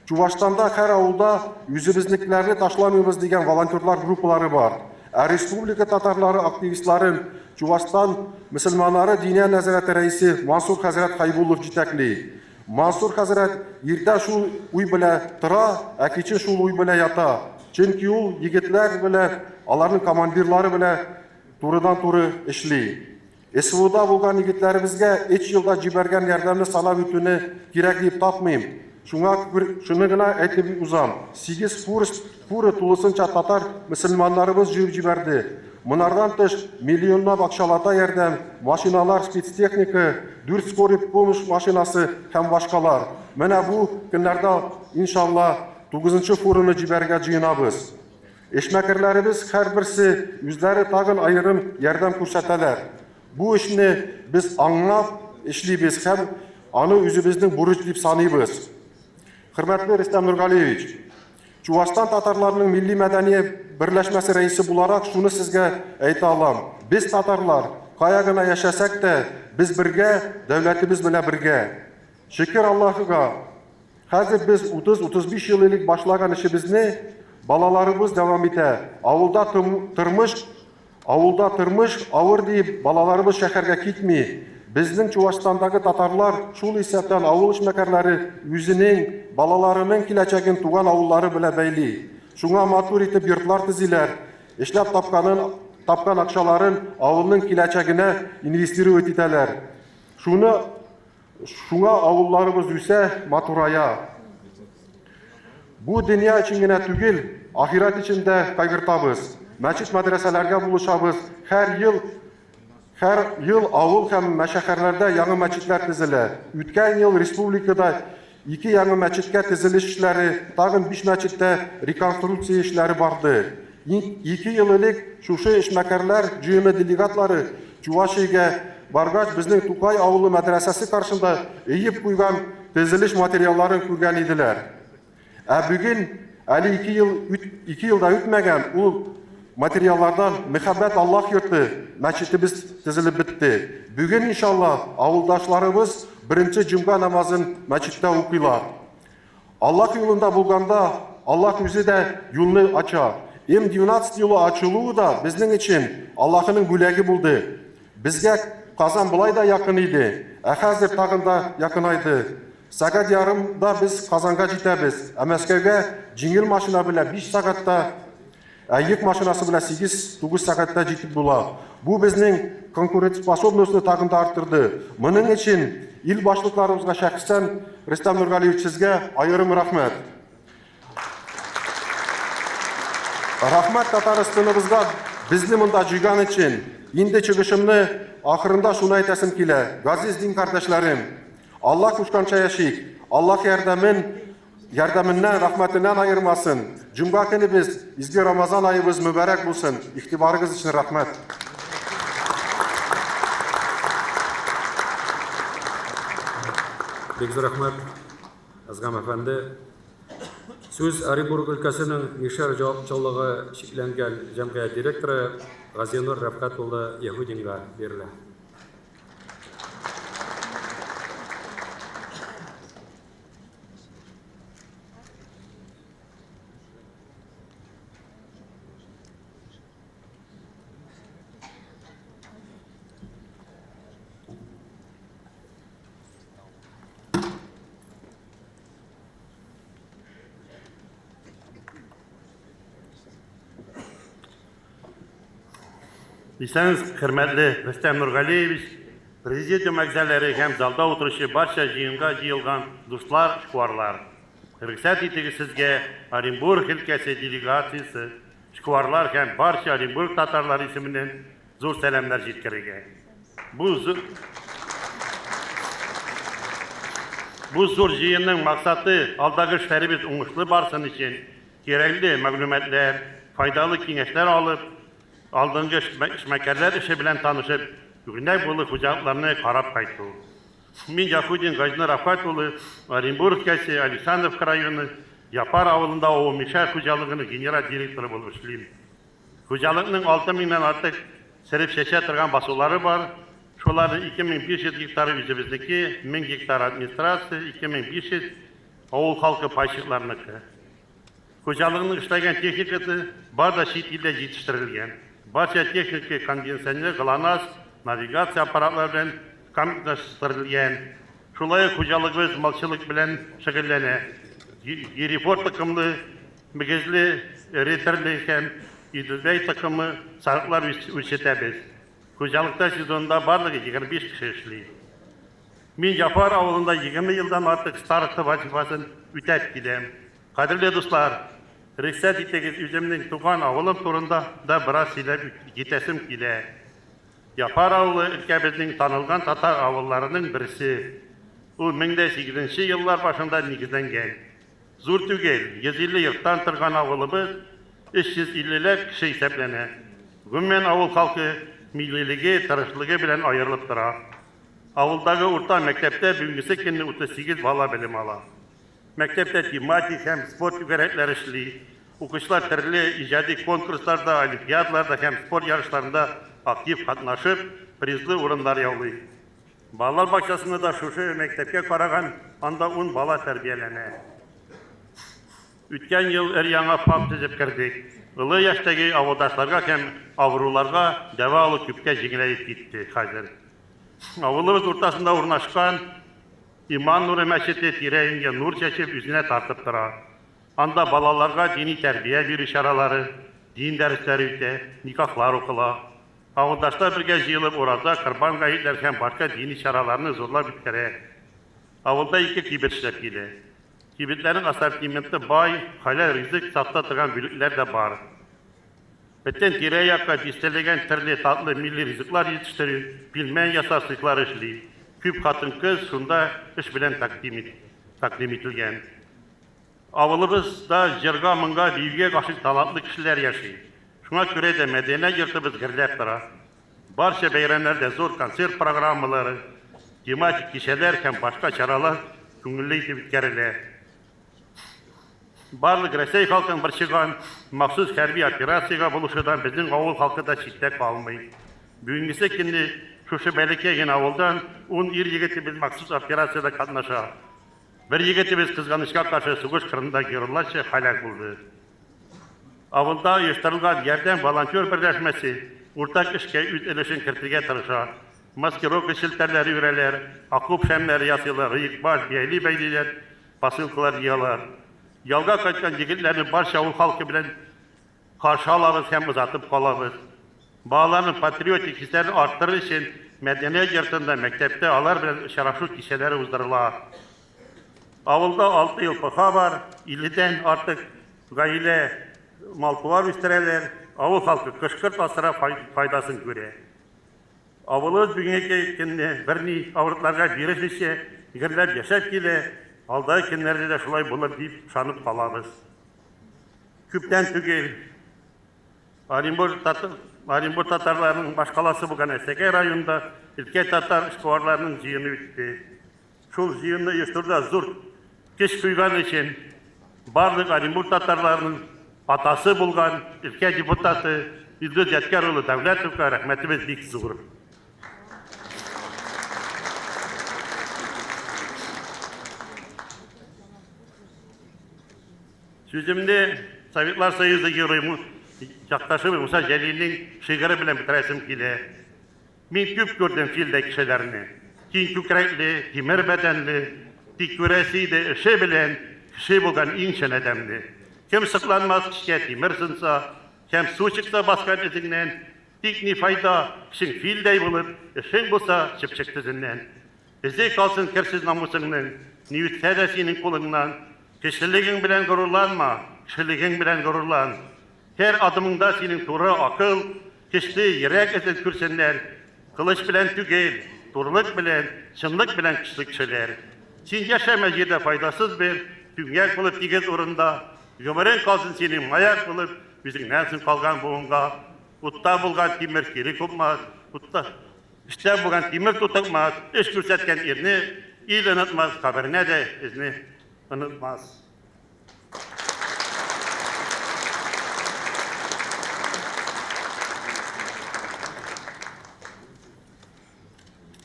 Чувашстанда һәр авылда үзебезнекеләрне ташламыйбыз дигән волонтерлар группалары бар. Ә республика татарлары активистларын Чувашстан мөселманнары Диния нәзарәте рәисе Мансур хәзрәт Хайбуллов җитәкли. Мансур хәзрәт иртә шул уй белән тора, ә кичен шул уй белән ята. Чөнки ул егетләр белән, аларның командирлары белән турыдан-туры эшли. СВОда булган егетләребезгә өч елда җибәргән ярдәмне санап үтүне кирәк дип тапмыйм. Шуңа шуны гына әйтеп узам. 8 фура тулысынча татар мөселманнарыбыз җыеп җибәрде. Монардан тыш миллионлап акчалата ярдәм, машиналар, спецтехника, 4 скорый помощь машинасы һәм башкалар. Менә бу көннәрдә, иншалла, 9 фураны җибәрергә җыенабыз. Эшмәкәрләребез һәрберсе үзләре тагын аерым ярдәм күрсәтәләр. Бу эшне без аңлап эшлибез һәм аны үзебезнең бурыч дип саныйбыз. Хөрмәтле Рөстәм Нургалиевич, Чувашстан татарларының милли мәдәни берләшмәсе рәисе буларак шуны сезгә әйтә алам. Без татарлар, кая гына яшәсәк тә, без бергә, дәүләтебез белән бергә. Шөкер Аллаһыга, хәзер без 30-35 ел элек башлаган эшебезне балаларыбыз дәвам итә. Авылда тормыш Авылда тормыш авыр диеп, балаларыбыз шәһәргә китми. Безнең Чувашстандагы татарлар, шул исәптән авыл эшмәкәрләре үзенең, балаларының киләчәген туган авыллары белән бәйли. Шуңа матур итеп йортлар төзиләр, эшләп тапканын, тапкан акчаларын авылның киләчәгенә инвестировать итәләр. Шуны, шуңа авылларыбыз үсә, матурая. Бу дөнья өчен генә түгел, ахирәт өчен дә кайгыртабыз. Мәчет-мәдрәсәләргә булышабыз. Һәр ел һәр ел авыл һәм шәһәрләрдә яңа мәчетләр төзелә. Үткән ел республикада ике яңа мәчеткә төзелеш эшләре, тагын биш мәчеттә реконструкция эшләре барды. 2 ел элек шушы эшмәкәрләр җыены делегатлары Чувашиягә баргач, безнең Тукай авылы мәдрәсәсе каршында өеп куйган төзелеш материалларын күргән иделәр. Ә бүген әле 2 ел 2 ел да үтмәгән, ул материаллардан Мәхәббәт Аллаһ йорты мәчетебез төзелеп бетте. Бүген иншалла авылдашларыбыз беренче җомга намазын мәчеттә укыйлар. Аллаһ юлында булганда, Аллаһ үзе дә юлны ача. М-12 юлы ачылуы да безнең өчен Аллаһының бүләге булды. Безгә Казан болай да якын иде, ә хәзер тагын да якынайды. Сәгать ярымда без Казанга җитәбез, ә Мәскәүгә җиңел машина белән 5 сәгатьтә, ә йөк машинасы белән 8-9 сәгатьтә җитеп була. Бу безнең конкурентоспособностьны тагын да арттырды. Моның өчен ил башлыкларыбызга шәхсән Рөстәм Нургалиевич сезгә аерым рәхмәт. Рәхмәт Татарстаныбызга безне монда җыйган өчен. Инде чыгышымны ахырында шуны әйтәсем килә. Газиз дин кардәшләрем, Аллаһ кушканча яшик. Аллаһ ярдәмен ярдәменнән, рәхмәтеннән аермасын. Җомга көнебез, изге Рамазан аебыз мөбарәк булсын. Игътибарыгыз өчен рәхмәт. Бик зур рәхмәт, Әзгам әфәнде. Сүз Оренбург өлкәсенең Мишәр җаваплылыгы чикләнгән җәмгыять директоры Газинур Рәфкать улы Яһудинга бирелә. Исәнмесез, хөрмәтле Рөстәм Нургалиевич, президиум әгъзалары һәм залда утыручы барча җыенга җыелган дуслар, эшкуарлар. Рөхсәт итегез сезгә Оренбург өлкәсе делегациясе, эшкуарлар һәм барча Оренбург татарлары исеменнән зур сәламнәр җиткерергә. Бу Бу зур җыенның максаты алдагы эшләребез уңышлы барсын өчен кирәкле мәгълүматлар, файдалы киңәшләр алып, алдынгы эшмәкәрләр эше белән танышып, үрнәк булыр хуҗалыкларны карап кайту. Мин Яхудин Газинур Рафкать улы, Оренбург өлкәсе, Александровка районы, Япар авылында ООО Мишәр хуҗалыгының генераль директоры булып эшлим. Хуҗалыкның 6 меңнән артык сөреп чәчә торган басулары бар. Шуларның 2500 гектары үзебезнеке, 1000 гектар администрация, 2500 авыл халкы пайщикларныкы. Хуҗалыкның эшләгән техникасы бар да чит илдә җитештерелгән. Барча техника кондиционер, ГЛОНАСС, навигация аппаратлары белән комплектлаштырылган. Шулай ук хуҗалыгыбыз малчылык белән шөгыльләнә. Герефорд токымлы Мөгезле эре төрле һәм Иделбәй токымы сарыклар үрчетәбез. Хуҗалыкта сезонда барлыгы 25 кеше эшли. Мин Яфар авылында 20 елдан артык староста вазифасын үтәп киләм. Кадерле дуслар, рөхсәт итегез, үземнең туган авылым турында да бераз сөйләп китәсем килә. Яфар авылы өлкәбезнең танылган татар авылларының берсе. Ул 1008 нче еллар башында нигезләнгән. Зур түгел, 150 йорттан торган авылыбыз 350 ләп кеше исәпләнә. Гомумән, авыл халкы миллилеге, тырышлыгы белән аерылып тора. Авылдагы урта мәктәптә бүгенгесе көнне 38 бала белем ала. Мәктәптә тематик һәм спорт түгәрәкләре эшли. Укучылар төрле иҗади конкурсларда, олимпиадаларда һәм спорт ярышларында актив катнашып, призлы урыннар яулый. Балалар бакчасында да шушы мәктәпкә караган, анда ун бала тәрбияләнә. Үткән ел өр-яңа ФАП төзеп кердек. Олы яшьтәге авылдашларга һәм авыруларга дәва алу күпкә җиңеләеп китте хәзер. Авылыбыз уртасында урнашкан Иман нуры мәчете тирә-юньгә нур чәчеп, үзенә тартып тора. Анда балаларга дини тәрбия бирү чаралары, дин дәресләре үтә, никахлар укыла. Авылдашлар бергә җыелып Ураза, Корбан гаетләр һәм башка дини чараларны зурлап үткәрә. Авылда ике кибет эшләп килә. Кибетләрнең ассортименты бай, хәләл ризык сата торган бүлекләр дә бар. Бөтен тирә-якка дистәләгән төрле татлы милли ризыклар җитештерү, пилмән ясау цехлары эшли. Күп хатын-кыз шунда эш белән тәкъдим ителгән. Авылыбызда җырга-моңга, биюгә гашыйк талантлы кешеләр яши. Шуңа күрә дә мәдәният йортыбыз гөрләп тора. Барча бәйрәмнәрдә зур концерт программалары, тематик кичәләр һәм башка чаралар күңелле итеп үткәрелә. Барлык Рәсәй халкын борчыган махсус хәрби операциягә булышудан безнең авыл халкы да читтә калмый. Бүгенгесе көнне шушы бәләкәй генә авылдан ун ир-егетебез махсус операциядә катнаша. Бер егетебез, кызганычка каршы, сугыш кырында геройларча һәлак булды. Авылда оештырылган Ярдәм волонтер берләшмәсе уртак эшкә үз өлешен кертергә тырыша. Маскировка челтәрләре үрәләр, окоп шәмнәре ясыйлар, оекбаш, бияләй бәйлиләр, посылкалар җыялар. Ялга кайткан егетләрне барча авыл халкы белән каршы алабыз һәм озатып калабыз. Балаларның патриотик хисләрен арттырыр өчен мәдәният йортында, мәктәптә алар белән очрашу кичәләре уздырыла. Авылда 6 ел ПХ бар, 50дән артык гаилә мал-туар үстерәләр, авыл халкы кош-корт асрап файдасын күрә. Авылыбыз бүгенге көнне берни авырлыкларга бирешмичә, гөрләп яшәп килә, алдагы көннәрдә дә шулай булыр дип ышанып калабыз. Күптән түгел Оренбург, Оренбург татарларының башкаласы булган Әсәкәй районында өлкә татар эшкуарларының җыены үтте. Шул җыенны оештыруда зур көч куйган өчен барлык Оренбург татарларының атасы булган өлкә депутаты Илдус Ядкәр улы Дәүләтовка рәхмәтебез бик зур. Сүземне Советлар Союзы герое якташыбыз Муса Җәлилнең шигыре белән бетерәсем килә. Мин күп күрдем филдәй кешеләрне. Киң күкрәкле, тимер бәдәнле, тик күрәсе иде эше белән кеше булган иң чын адәмне. Кем сокланмас көчкә тимер сынса, һәм су чыкса баскан эзеңнән, тик ни файда, көчең филдәй булып, эшең булса чыпчык тезеннән. Эзе калсын керсез намусыңның, ни үтсә дә синең кулыңнан. Кешелегең белән горурланма, кешелегең белән горурлан. Һәр адымыңда синең туры акыл, көчле йөрәк эзен күрсеннәр. Кылыч белән түгел, турылык белән, чынлык белән көчле кешеләр. Син яшәмә җирдә файдасыз бер түмгәк булып тигез урында. Гомерең калсын синең маяк булып, үзеңнән соң калган буынга. Утта булган тимер кире купмас, утта Эштә булган тимер тутыкмас, эш күрсәткән ирне ил онытмас, каберенә дә эзне онытмас.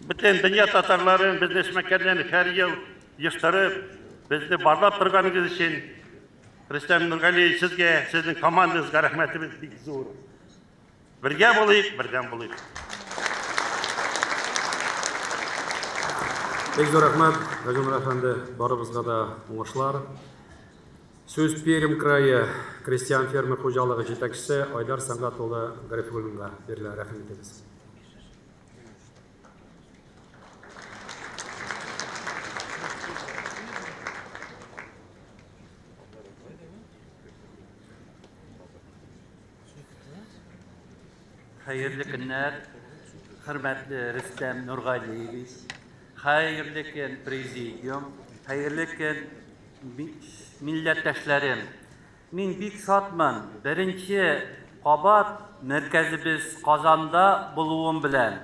Бөтен дөнья татарларын, безне эшмәкәрләрне һәр ел ештырып, безне барлап торганыгыз өчен Рөстәм Нургалиевич, сезгә, сезнең командагызга рәхмәтебез бик зур. Бергә булыйк, бердәм булыйк. Бик зур рәхмәт, Газинур әфәнде, барыбызга да уңышлар. Сүз Пермь крае крестьян-фермер хуҗалыгы җитәкчесе Айдар Сәнгать улы Гарифуллинга бирелә. Рәхим итегез. Хәерле көннәр, хөрмәтле Рөстәм Нургалиевич, хәерле көн, президиум, хәерле көн, милләттәшләрем. Мин бик шатмын, беренче кабат мәркәзебез Казанда булуым белән.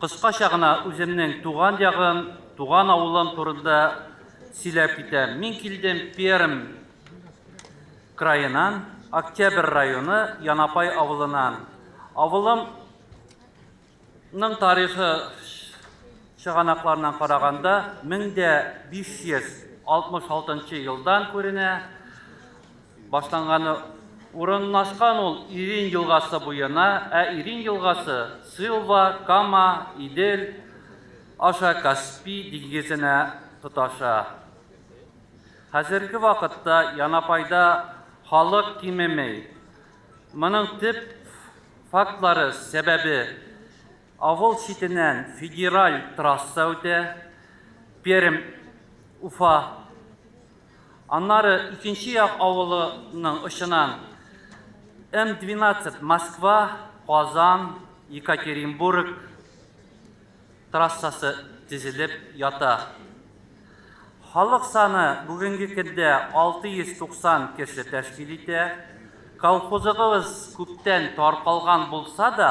Кыскача гына үземнең туган ягым, туган авылым турында сөйләп китәм. Мин килдем Пермь краенан, Октябрь районы Янапай авылынан. Авылымның тарихы чыганакларыннан караганда 1566 елдан күренә. Башланганы урынлашкан ул Ирин елгасы буена, ә Ирин елгасы Сылва, Кама, Идел аша Каспий диңгезенә тоташа. Хәзерге вакытта Янапайда халык кимеми. Моның төп фактлары, сәбәбе, авыл читеннән федераль трасса үтә, Пермь, Уфа. Аннары икенче як авылының очынан М-12 Москва, Казан, Екатеринбург трассасы тезелеп ята. Халык саны бүгенге көндә 690 кеше тәшкил итә. Колхозыгыз күптән таркалган булса да,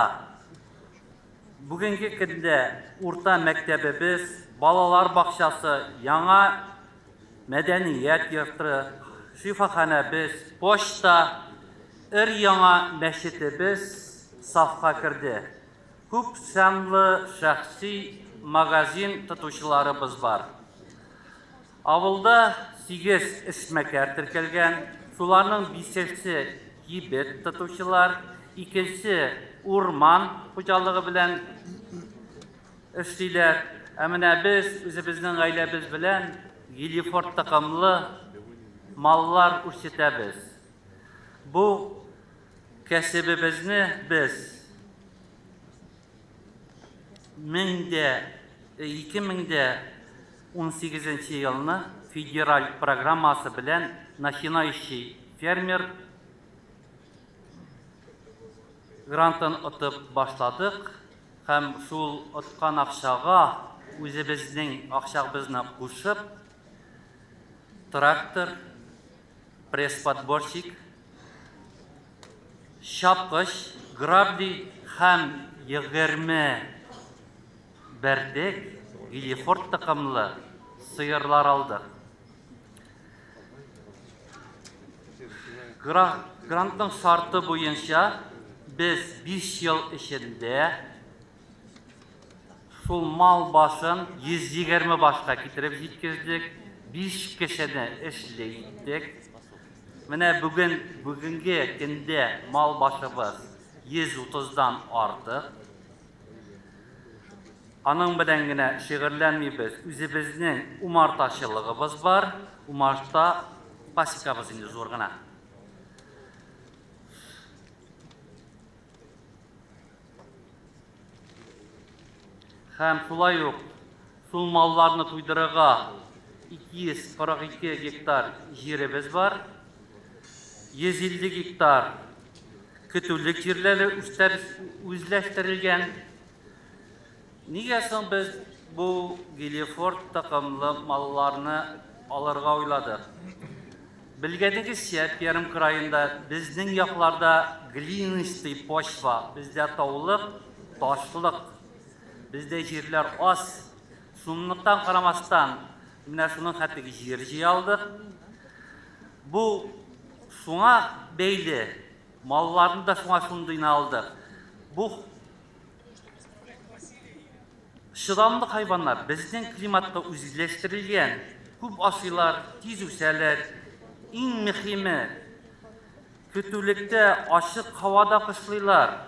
бүгенге көндә урта мәктәбебез, балалар бакчасы, яңа мәдәният йорты, шифаханәбез, почта, өр-яңа мәчетебез сафка керде. Күп санлы шәхси магазин тотучыларыбыз бар. Авылда 8 эшмәкәр теркәлгән, шуларның бишесе кибет тотучылар, икесе урман хуҗалыгы белән эшлиләр. Ә менә без үзебезнең гаиләбез белән Гелифорд токымлы маллар үрчетәбез. Бу кәсебебезне без 2018 елны федераль программасы белән начинающий фермер грантын отып башладык һәм шул откан акчага үзебезнең акчабызны кушып трактор, пресс-подборщик, чапкыч, грабли һәм 20 бәрдек Гелифорд токымлы сыерлар алдык. Грантның шарты буенча без 5 ел эчендә шул мал башын 120 башка китереп җиткездек, 5 кешене эшле иттек. Менә бүген, бүгенге көндә мал башыбыз 130-дан артык. Аның белән генә шөгыльләнмибез. Үзебезнең умартачылыгыбыз бар. Умарта пасекабыз инде зур гына. Һәм шулай ук шул малларны туйдырырга 242 гектар җиребез бар. 150 гектар көтүлек җирләре үзләштерелгән. Нигә соң без бу Гелифорд токымлы малларны алырга уйладык? Белгәнегезчә, Пермь краенда безнең якларда глинистый почва, бездә таулык, ташлык, бездә җирләр аз. Шунлыктан карамастан, менә шуның хәтле җир җыя алдык. Бу шуңа бәйле, малларны да шуңа шундыйны алдык. Бу чыдамлы хайваннар безнең климатка үзләштерелгән, күп ашыйлар, тиз үсәләр. Иң мөһиме, көтүлектә ачык һавада кышлыйлар.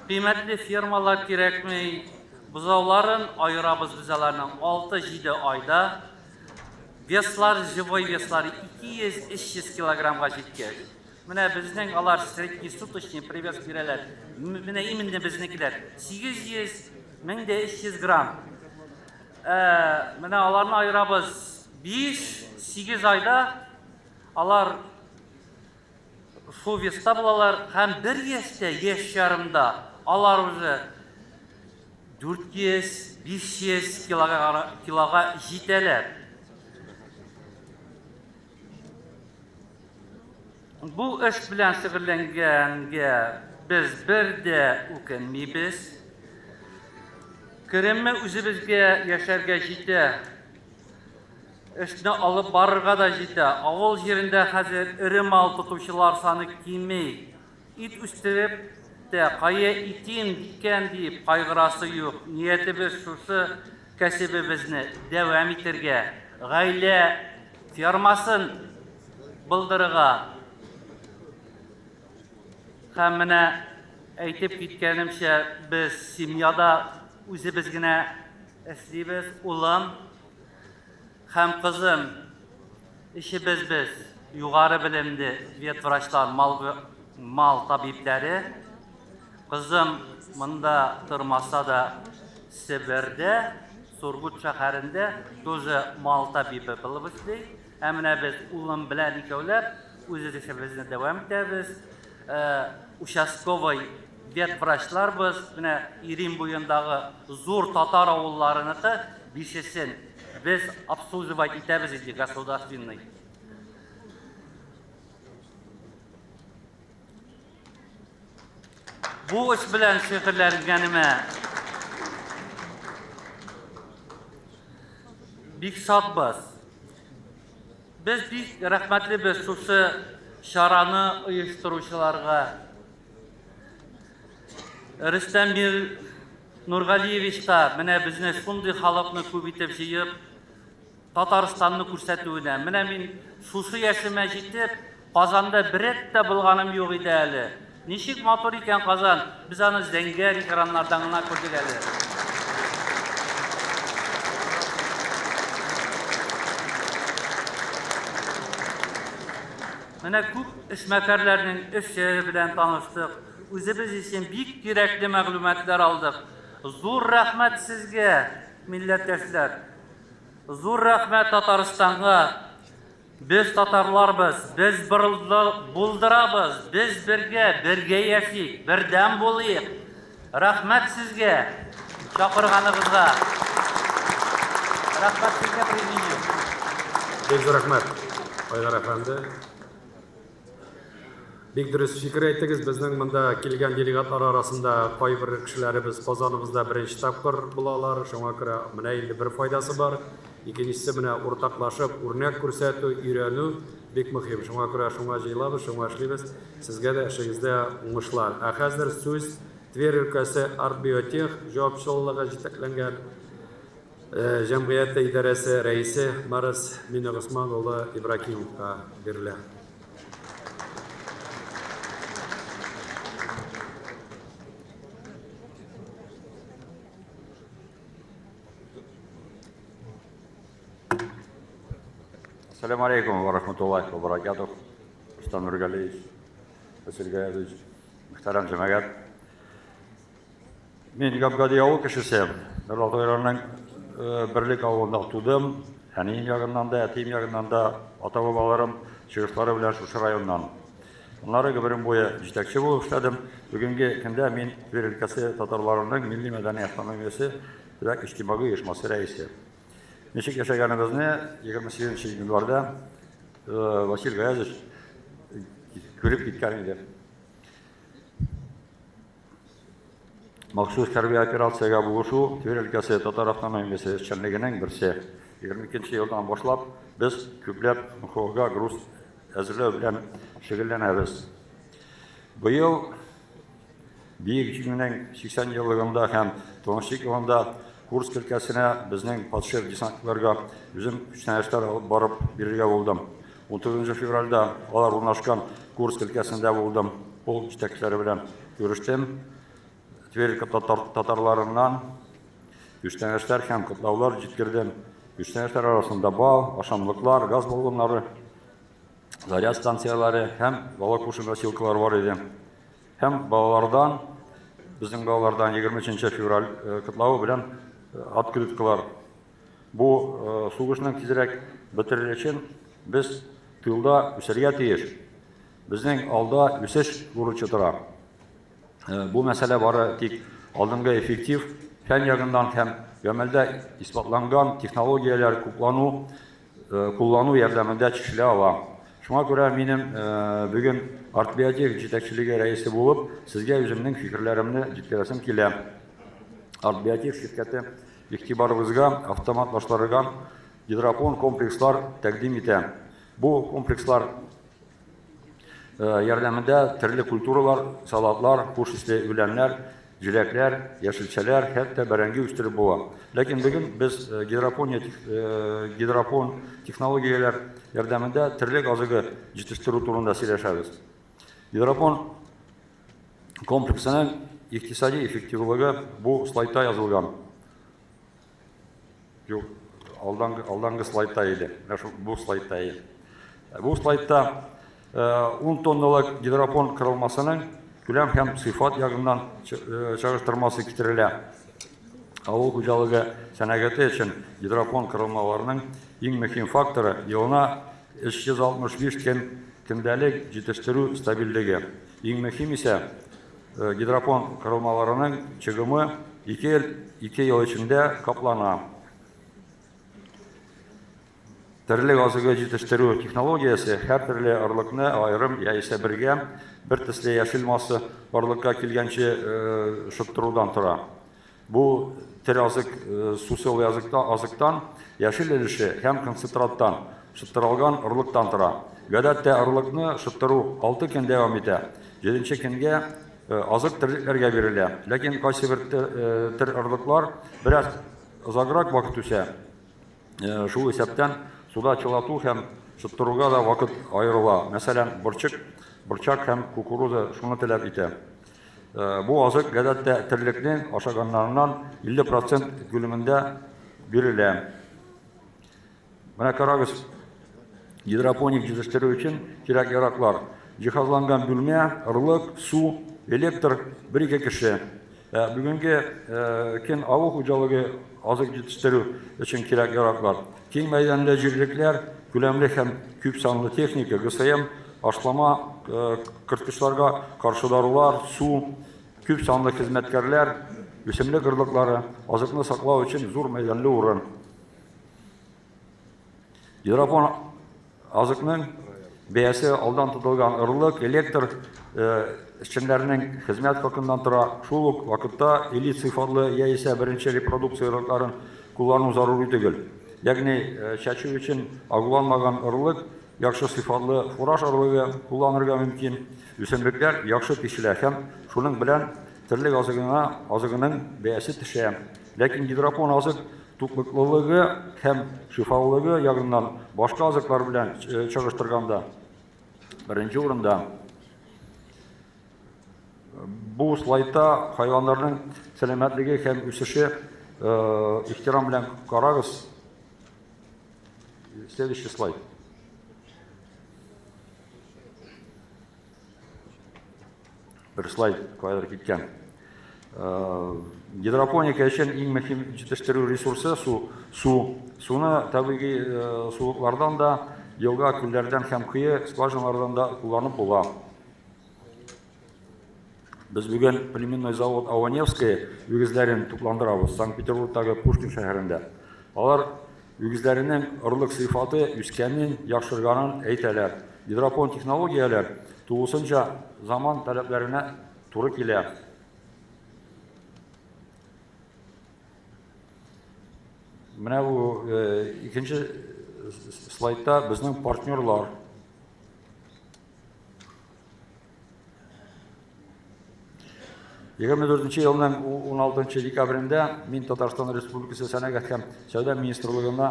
Кыйммәтле фермалар кирәкми. Бозауларын аерабыз без аларның 6-7 айда. Веслар, живой веслар 200-300 килограммга җиткәч. Менә безнең алар среднесуточный привес бирәләр. Менә именно безнекеләр 800 1300 грамм. Менә аларны аерабыз 5-8 айда алар шул веста булалар һәм бер яшьтә, яшь ярымда алар уже 400-500 килога җитәләр. Бу эш белән шөгыльләнгәнгә без бер дә үкенмибез. Кереме үзебезгә яшәргә җитә. Эшне алып барырга да җитә. Авыл җирендә хәзер эре мал тотучылар саны кими. Ит үстереп тә кая итим икән дип кайгырасы юк. Ниятебез шушы кәсебебезне дәвам итәргә, гаилә фермасын булдырырга. Һәм менә әйтеп киткәнемчә, без семьяда үзебез генә эшлибез. Улым һәм кызым өчебез без югары белемле ветврачлар, мал табибләре. Кызым монда тормаса да Себердә, Сургут шәһәрендә тоже мал табибы булып эшли. Ә менә без улым белән икәүләп үз эшебезне дәвам итәбез. Участковый ветврачларбыз. Менә Ирим буендагы зур татар авылларыныкы бишесен без обслуживать итәбез инде государственный. Бу эш белән шөгыльләнгәнемә бик шатбыз. Без бик рәхмәтлебез шушы чараны оештыручыларга. Рөстәм Нургалиевичка менә безне шундый халыкны күп итеп җыеп, Татарстанны күрсәтүенә. Менә мин шушы яшемә җитеп, Казанда бер рәт тә булганым юк иде әле. Ничек матур икән Казан, без аны зәңгәр экраннардан гына күрдек әле. Менә күп эшмәкәрләрнең эше белән таныштык. Үзебез өчен бик кирәкле мәгълүматлар алдык. Зур рәхмәт сезгә, милләттәшләр. Зур рәхмәт Татарстанга. Без татарларбыз, без булдырабыз, без бергә, бергә яшик, бердәм булыйк. Рәхмәт сезгә чакырганыгызга. Рәхмәт сезгә, президиум. Бик зур рәхмәт, Айдар әфәнде. Бик дөрес фикер әйттегез. Безнең монда килгән делегатлар арасында кайбер кешеләребез Казаныбызда беренче тапкыр булалар. Шуңа күрә менә инде бер файдасы бар. Икенчесе менә уртаклашып, үрнәк күрсәтү, өйрәнү бик мөһим. Шуңа күрә шуңа җыелабыз, шуңа эшлибез. Сезгә дә эшегездә уңышлар. Ә хәзер сүз Тверь өлкәсе Артбиотех җавапчылылыгы җитәкләнгән җәмгыяте идарәсе рәисе Марс Миннегосман улы Ибракимовка бирелә. Ассаляму алейкум ва рахматуллахи ва баракатух. Рустам Нургалиевич, Василь Гаязович, мөхтәрәм җәмәгать. Мин гап-гади авыл кешесе. Нурлат районының Берлек авылында тудым. Әнием ягыннан да, әтием ягыннан да ата-бабаларым чыгышлары белән шушы районнан. Аннары гомерем буе җитәкче булып эшләдем. Бүгенге көндә мин Тверь өлкәсе татарларының милли-мәдәни автономиясе төбәк иҗтимагый оешмасы рәисе. Ничек яшәгәнебезне 28 гыйнварда Василь Гаязович күреп киткән иде. Махсус хәрби операциягә булышу Тверь өлкәсе татар автономиясе эшчәнлегенең берсе. 22 елдан башлап без күпләп МХОга груз әзерләү белән шөгыльләнәбез. Быел Бөек Җиңүнең 80 еллыгында һәм Тынычлык елында Курск өлкәсенә безнең подшеф десантчыларга үзем күчтәнәчләр алып барып бирергә булдым. 19 февральдә алар урнашкан Курск өлкәсендә булдым. Полк җитәкчеләре белән күрештем. Тверь татарларыннан күчтәнәчләр һәм котлаулар җиткердем. Күчтәнәчләр арасында бал, ашамлыклар, газ баллоннары, заряд станцияләре һәм волокуши носилкалар бар иде. Һәм балалардан, безнең балалардан 23 февраль котлавы белән открыткалар. Бу сугышның тизрәк бетерер өчен без тылда үсәргә тиеш. Безнең алда үсеш бурычы тора. Бу мәсьәлә бары тик алдынгы эффектив фән ягыннан һәм гамәлдә исбатланган технологияләр куплану, куллану ярдәмендә чишелә ала. Шуңа күрә минем бүген Артбиотех җитәкчелеге рәисе булып, сезгә үземнең фикерләремне җиткерәсем килә. Артбиотех ширкәте игътибарыгызга автоматлаштырылган гидропон комплекслар тәкъдим итә. Бу комплекслар ярдәмендә төрле культуралар, салатлар, хуш исле үләннәр, җиләкләр, яшелчәләр, хәтта бәрәңге үстереп була. Ләкин бүген без гидропония гидропон технологияләр ярдәмендә терлек азыгы җитештерү турында сөйләшәбез. Гидропон комплексының икътисади эффективлыгы бу слайдта язылган. Юк, алданғы, алданғы слайдта иде. Менә шул бу слайдта иде. Бу слайдта 10 тонналык гидропон корылмасының күләм һәм сыйфат ягыннан чагыштырмасы китерелә. Авыл хуҗалыгы сәнәгате өчен гидропон корылмаларының иң мөһим факторы елына 365 көн көндәлек җитештерү стабильлеге. Иң мөһим исә гидропон корылмаларының чыгымы 2 ел, 2 ел эчендә каплана. Терлек азыгы җитештерү технологиясе һәртөрле орлыкны аерым яисә бергә бер төсле яшел масса барлыкка килгәнче шыттырудан тора. Бу төр азык сусыл языкта азыктан, яшел өлеше һәм концентраттан, шыттырылган орлыктан тора. Гадәттә орлыкны шыттыру 6 көн дәвам итә. Җиденче көнгә азык терлекләргә бирелә. Ләкин кайсыбер төр орлыклар бераз озаграк вакыт үсә. Шул исәптән суда чылату һәм шыттыруга да вакыт аерыла. Мәсәлән, борчык, борчак һәм кукуруза шуны таләп итә. Бу азык гадәттә терлекнең ашаганнарыннан 50 процент күләмендә бирелә. Менә карагыз, Гидропоник җитештерү өчен кирәк-яраклар, җиһазланган бүлмә, орлык, су, электр, бер-ике кеше. Ә бүгенге көн авыл хуҗалыгы азык җитештерү өчен кирәк-яраклар, киң мәйданлы җирлекләр, күләмле һәм күп санлы техника, ГСМ, ашлама, корткычларга каршы дарулар, су, күп санлы хезмәткәрләр, үсемлек орлыклары, азыкны саклау өчен зур мәйданлы урын. Гидропон азыкның бәясе алдан тотылган орлык, электр, эшчәннәрнең хезмәт хакыннан тора. Шул ук вакытта элит сыйфатлы яисә беренче репродукция орлыкларын куллану зарури түгел. Ягъни чәчү өчен агуланмаган орлык, яхшы сыйфатлы фураж орлыгы кулланырга мөмкин. Үсемлекләр яхшы тишелә һәм шуның белән терлек азыгына азыгының бәясе төшә. Ләкин гидропон азык Туклыклылыгы һәм шифалылыгы ягыннан башка азыклар белән чагыштырганда беренче урында. Бу слайдта хайваннарның сәламәтлеге һәм үсеше ихтирам белән карагыз. Следующий слайд. Бер слайд каядыр киткән. Гидропоника өчен иң мөһим җитештерү ресурсы су. Су. Суны табигый сулыклардан да, елга, күлләрдән һәм кое скважиналардан да кулланып була. Без бүген племенной завод Аваневское үгезләрен тукландырабыз Санкт-Петербургтагы Пушкин шәһәрендә. Алар Үгезләренең орлык сыйфаты үскәнен, яхшырганын әйтәләр. Гидропон технологияләр тулысынча заман таләпләренә туры килә. Менә бу икенче слайдта безнең партнерлар. 24 елның 16 декабрендә мин Татарстан Республикасы Сәнәгать һәм сәүдә министрлыгына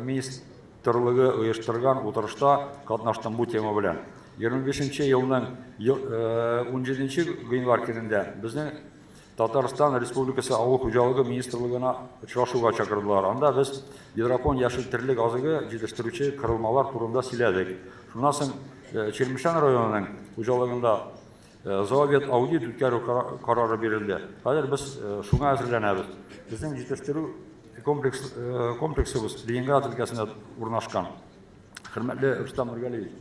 министрлыгы оештырган утырышта катнаштым бу тема белән. 25 елның 17 гыйнвар көнендә безне Татарстан Республикасы Авыл хуҗалыгы министрлыгына очрашуга чакырдылар. Анда без гидропон яшел терлек азыгы җитештерүче корылмалар турында сөйләдек. Шуннан соң Чирмешән районының хуҗалыгында зоовет аудит үткәрү карары бирелде. Хәзер без шуңа әзерләнәбез. Безнең җитештерү комплекс комплексыбыз Ленинград өлкәсендә урнашкан. Хөрмәтле Рөстәм Нургалиевич,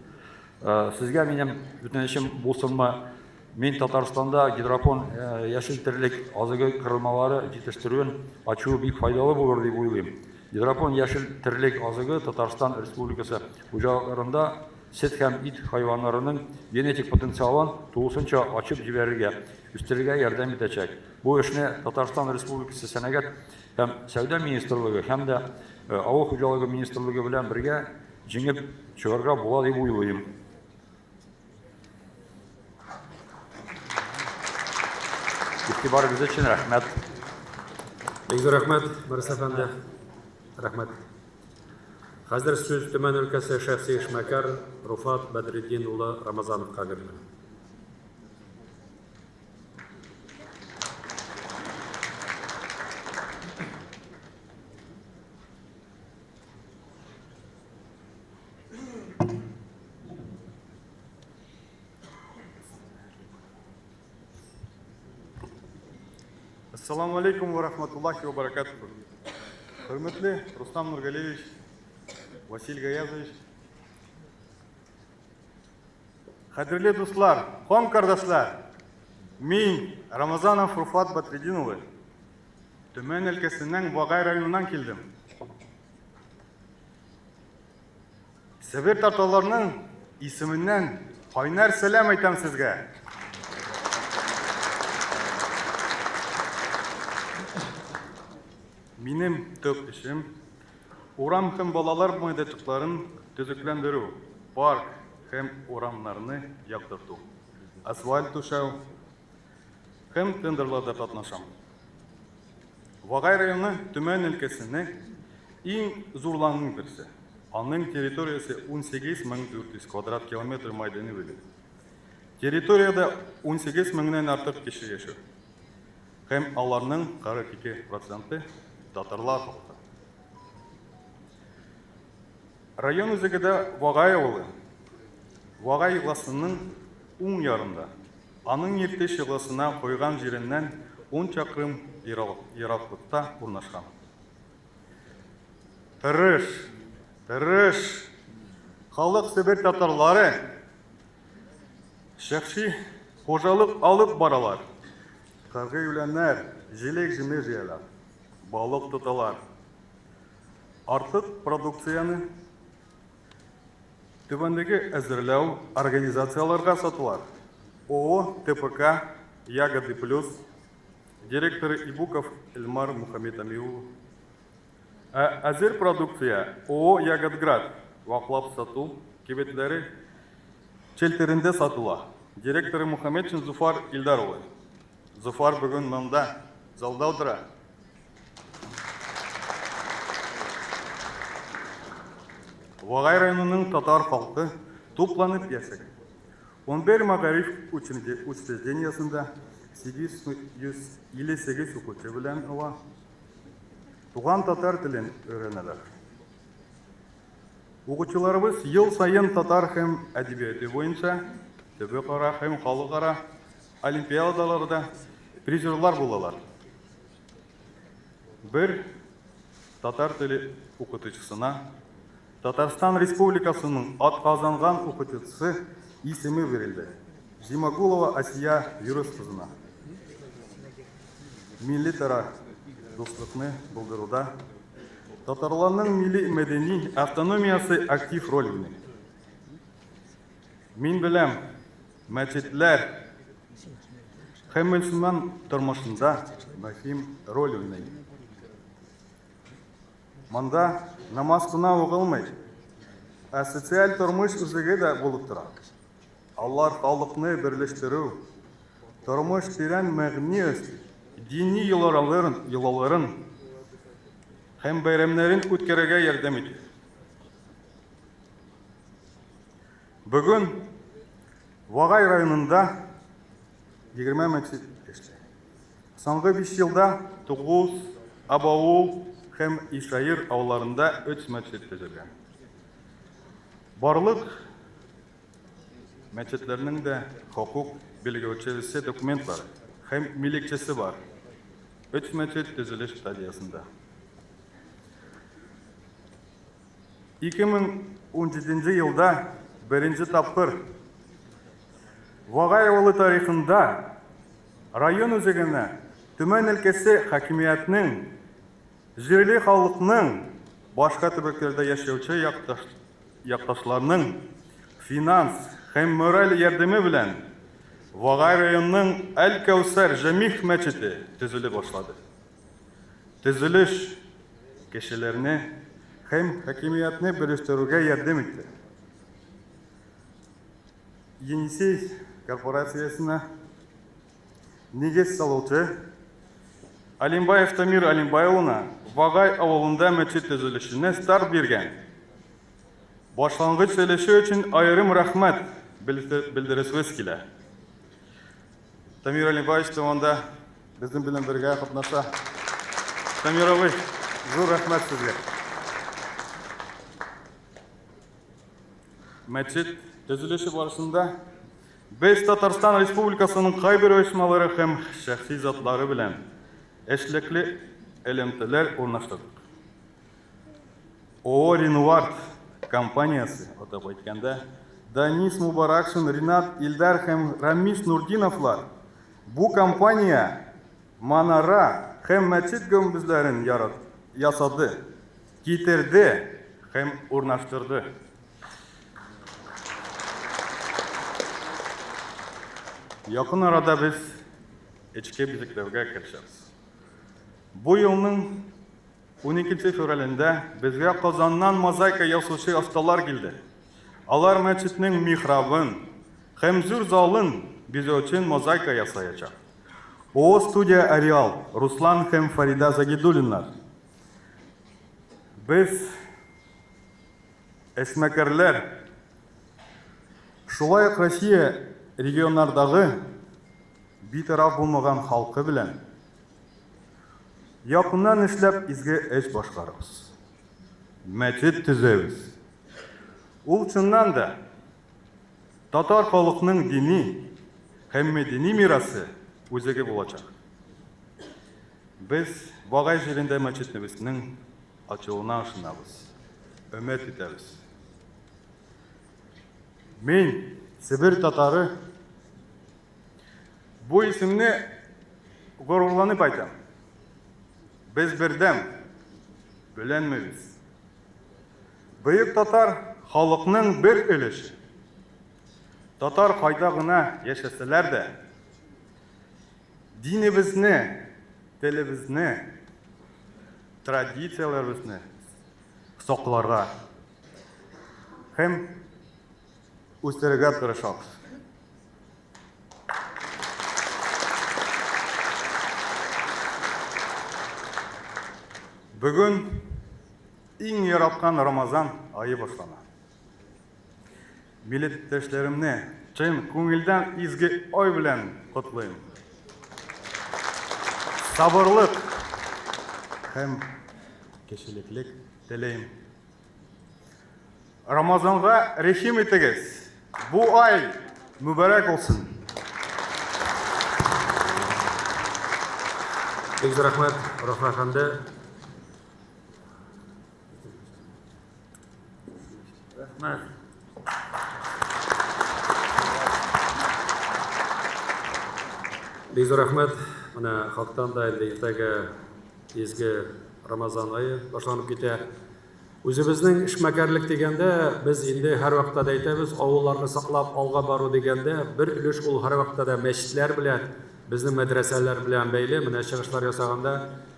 сезгә минем үтенечем булсынмы? Мин Татарстанда гидропон яшел терлек азыгы корылмалары җитештерүен ачу бик файдалы булыр дип уйлыйм. Гидропон яшел терлек азыгы Татарстан Республикасы хуҗалыкларында сөт һәм ит хайваннарының генетик потенциалын тулысынча ачып җибәрергә, үстерергә ярдәм итәчәк. Бу эшне Татарстан Республикасы Сәнәгать һәм сәүдә министрлыгы һәм дә Авыл хуҗалыгы министрлыгы белән бергә җиңеп чыгарга була дип уйлыйм. Игътибарыгыз өчен рәхмәт. Бик зур рәхмәт, Марис әфәнде. Рәхмәт. Хәзер сүз Төмән өлкәсе шәхси эшмәкәр Руфат Бәдретдин улы Рамазановка бирелә. Ассаламу алейкум ва рахматуллахи ва баракатуху. Хөрмәтле Рустам Нургалиевич, Василь Гаязович, Кадерле дуслар, ком кардашлар, мин Рамазанов Руфат Батредин улы, Төмән өлкәсенең Вагай районыннан килдем. Себер татарларының исеменнән кайнар сәлам әйтәм сезгә. Минем төп эшем урам һәм балалар мәйданчыкларын төзекләндерү, парк һәм урамнарны яктырту, асфальт түшәү һәм тендерларда катнашам. Вагай районы Төмән өлкәсенең иң зурларының берсе. Аның территориясе 18400 квадрат километр мәйданы били. Территориядә 18 меңнән артык кеше яши. Һәм аларның 42 проценты татарлар халкы. Район үзәге дә Вагай авылы. Вагай елгасының уң ярында, аның Иртеш елгасына койган җиреннән ун чакрым ераклыкта урнашкан. Тырыш, тырыш халык себер татарлары шәхси хуҗалык алып баралар. Кыргый үләннәр, җиләк-җимеш җыялар, балык тоталар. Артык продукцияне түбәндәге әзерләү организацияләргә сатылар, ООО ТПК Ягоды плюс, директоры Ибуков Эльмар Мухаметами улы. Ә әзер продукция ООО Ягодград ваклап сату кибетләре челтәрендә сатыла, директоры Мухаметшин Зуфар Илдар улы. Зуфар бүген монда, залда утыра. Вагай районының татар халкы тупланып яшәгән. 11 мәгариф учреждениесендә 858 укучы белән ала туган татар телен өйрәнәләр. Укучыларыбыз ел саен татар һәм әдәбияты буенча төбәкара һәм халыкара олимпиадаларда призерлар булалар. Бер татар теле укытучысына Татарстан Республикасының атказанган укытучысы исеме бирелде. Зимагулова Асия Юрыс кызына. Милләтара дуслыкны булдыруда татарларның милли мәдәни автономиясе актив роль уйный. Мин беләм, мәчетләр һәм мөселман тормышында мөһим роль уйный. Монда намаз кына укылмый, ә социаль тормыш үзәге дә булып тора. Алар халыкны берләштерү, тормыш тирән мәгъни өсти, дини йолаларын, йолаларын һәм бәйрәмнәрен үткәрергә ярдәм итә. Бүген Вагай районында 20 мәчет эшли. Соңгы 5 елда Тугуз, Абаул һәм Ишаир авылларында 3 мәчет төзелгән. Барлык мәчетләрнең дә хокук билгеләүчесе документлары һәм милекчесе бар. 3 мәчет төзелеш стадиясендә. 2017 елда беренче тапкыр Вагай авылы тарихында район үзәгенә Төмән өлкәсе хакимиятнең, җирле халыкның, башка төбәкләрдә яшәүче якташ, якташларның финанс һәм мораль ярдәме белән Вагай районының Әл-Кәүсәр Җәмигъ мәчете төзелә башлады. Төзелеш кешеләрне һәм хакимиятне берләштерүгә ярдәм итте. Енисей корпорациясенә нигез салучы Алимбаев Тамир Алимбай улына Вагай авылында мәчет төзелешенә старт биргән. Башлангыч өлеше өчен аерым рәхмәт белдерәсебез килә. Тамир Алимбаевич та монда безнең белән бергә катнаша. Тамир абый, зур рәхмәт сезгә. Мәчет төзелеше барышында без Татарстан Республикасының кайбер оешмалары һәм шәхси затлары белән эшлекле элемтәләр урнаштырдык. ООО «Ренуард» компаниясе, атап әйткәндә, Данис Мубаракшин, Ринат Илдар һәм Рамис Нурдиновлар бу компания манара һәм мәчет гөмбезләрен ясады, китерде һәм урнаштырды. Якын арада без эчке бизәкләүгә керешәбез. Бу елның 12 февралендә безгә Казаннан мозаика ясаучы осталар килде. Алар мәчетнең михрабын һәм зур залын бизәү өчен мозаика ясаячак. О студия Ареал, Руслан һәм Фарида Загидуллиннар. Без эшмәкәрләр, шулай ук Россия регионнардагы битараф булмаган халкы белән Якыннан эшләп изге эш башкарабыз. Мәчет төзәбез. Ул чыннан да татар халыкның дини һәм мәдәни мирасы үзәге булачак. Без Вагай җирендә мәчетебезнең ачылуына ышанабыз, өмет итәбез. Мин, Себер татары, бу исемне горурланып әйтәм. Без бердәм, бүленмибез. Бөек татар халыкның бер өлеше. Татар кайда гына яшәсәләр дә, динебезне, телебезне, традицияләребезне сакларга һәм үстерергә тырышабыз. Бүген иң яраткан Рамазан ае башлана. Милләттәшләремне чын күңелдән изге ай белән котлыйм. Сабырлык һәм кешелеклек телим. Рамазанга рәхим итегез. Бу ай мөбарәк булсын. Бик зур рәхмәт, Рафа әфәнде. Рәхмәт. Бик зур рәхмәт. Менә хактан да инде иртәгә изге Рамазан ае башланып китә. Үзебезнең эшмәкәрлек дигәндә, без инде һәрвакытта да әйтәбез, авылларны саклап алга бару дигәндә, бер өлеш ул һәрвакытта да мәчетләр белән, безнең мәдрәсәләр белән бәйле. Менә чыгышлар ясаганда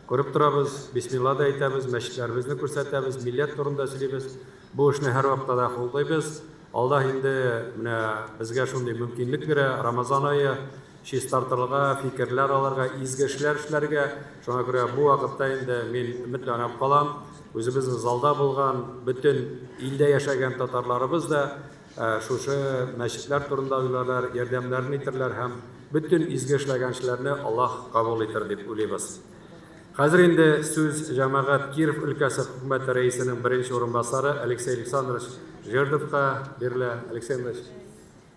күреп торабыз, бисмилла да әйтәбез, мәчетләребезне күрсәтәбез, милләт турында сөйлибез. Бу эшне һәрвакытта да хуплыйбыз. Аллаһ инде менә безгә шундый мөмкинлек бирә, Рамазан ае чистартырга, фикерләр алырга, изге эшләр эшләргә. Шуңа күрә бу вакытта инде мин өметләнеп калам, үзебезнең залда булган, бөтен илдә яшәгән татарларыбыз да шушы мәчетләр турында уйларлар, ярдәмнәрен итерләр һәм бөтен изге эшләгән эшләрне Аллаһ кабул итер дип уйлыйбыз. Хәзер инде сүз җәмәгать Киров өлкәсе хөкүмәте рәисенең беренче урынбасары Алексей Александрович Жердовка бирелә. Алексей Андреевич,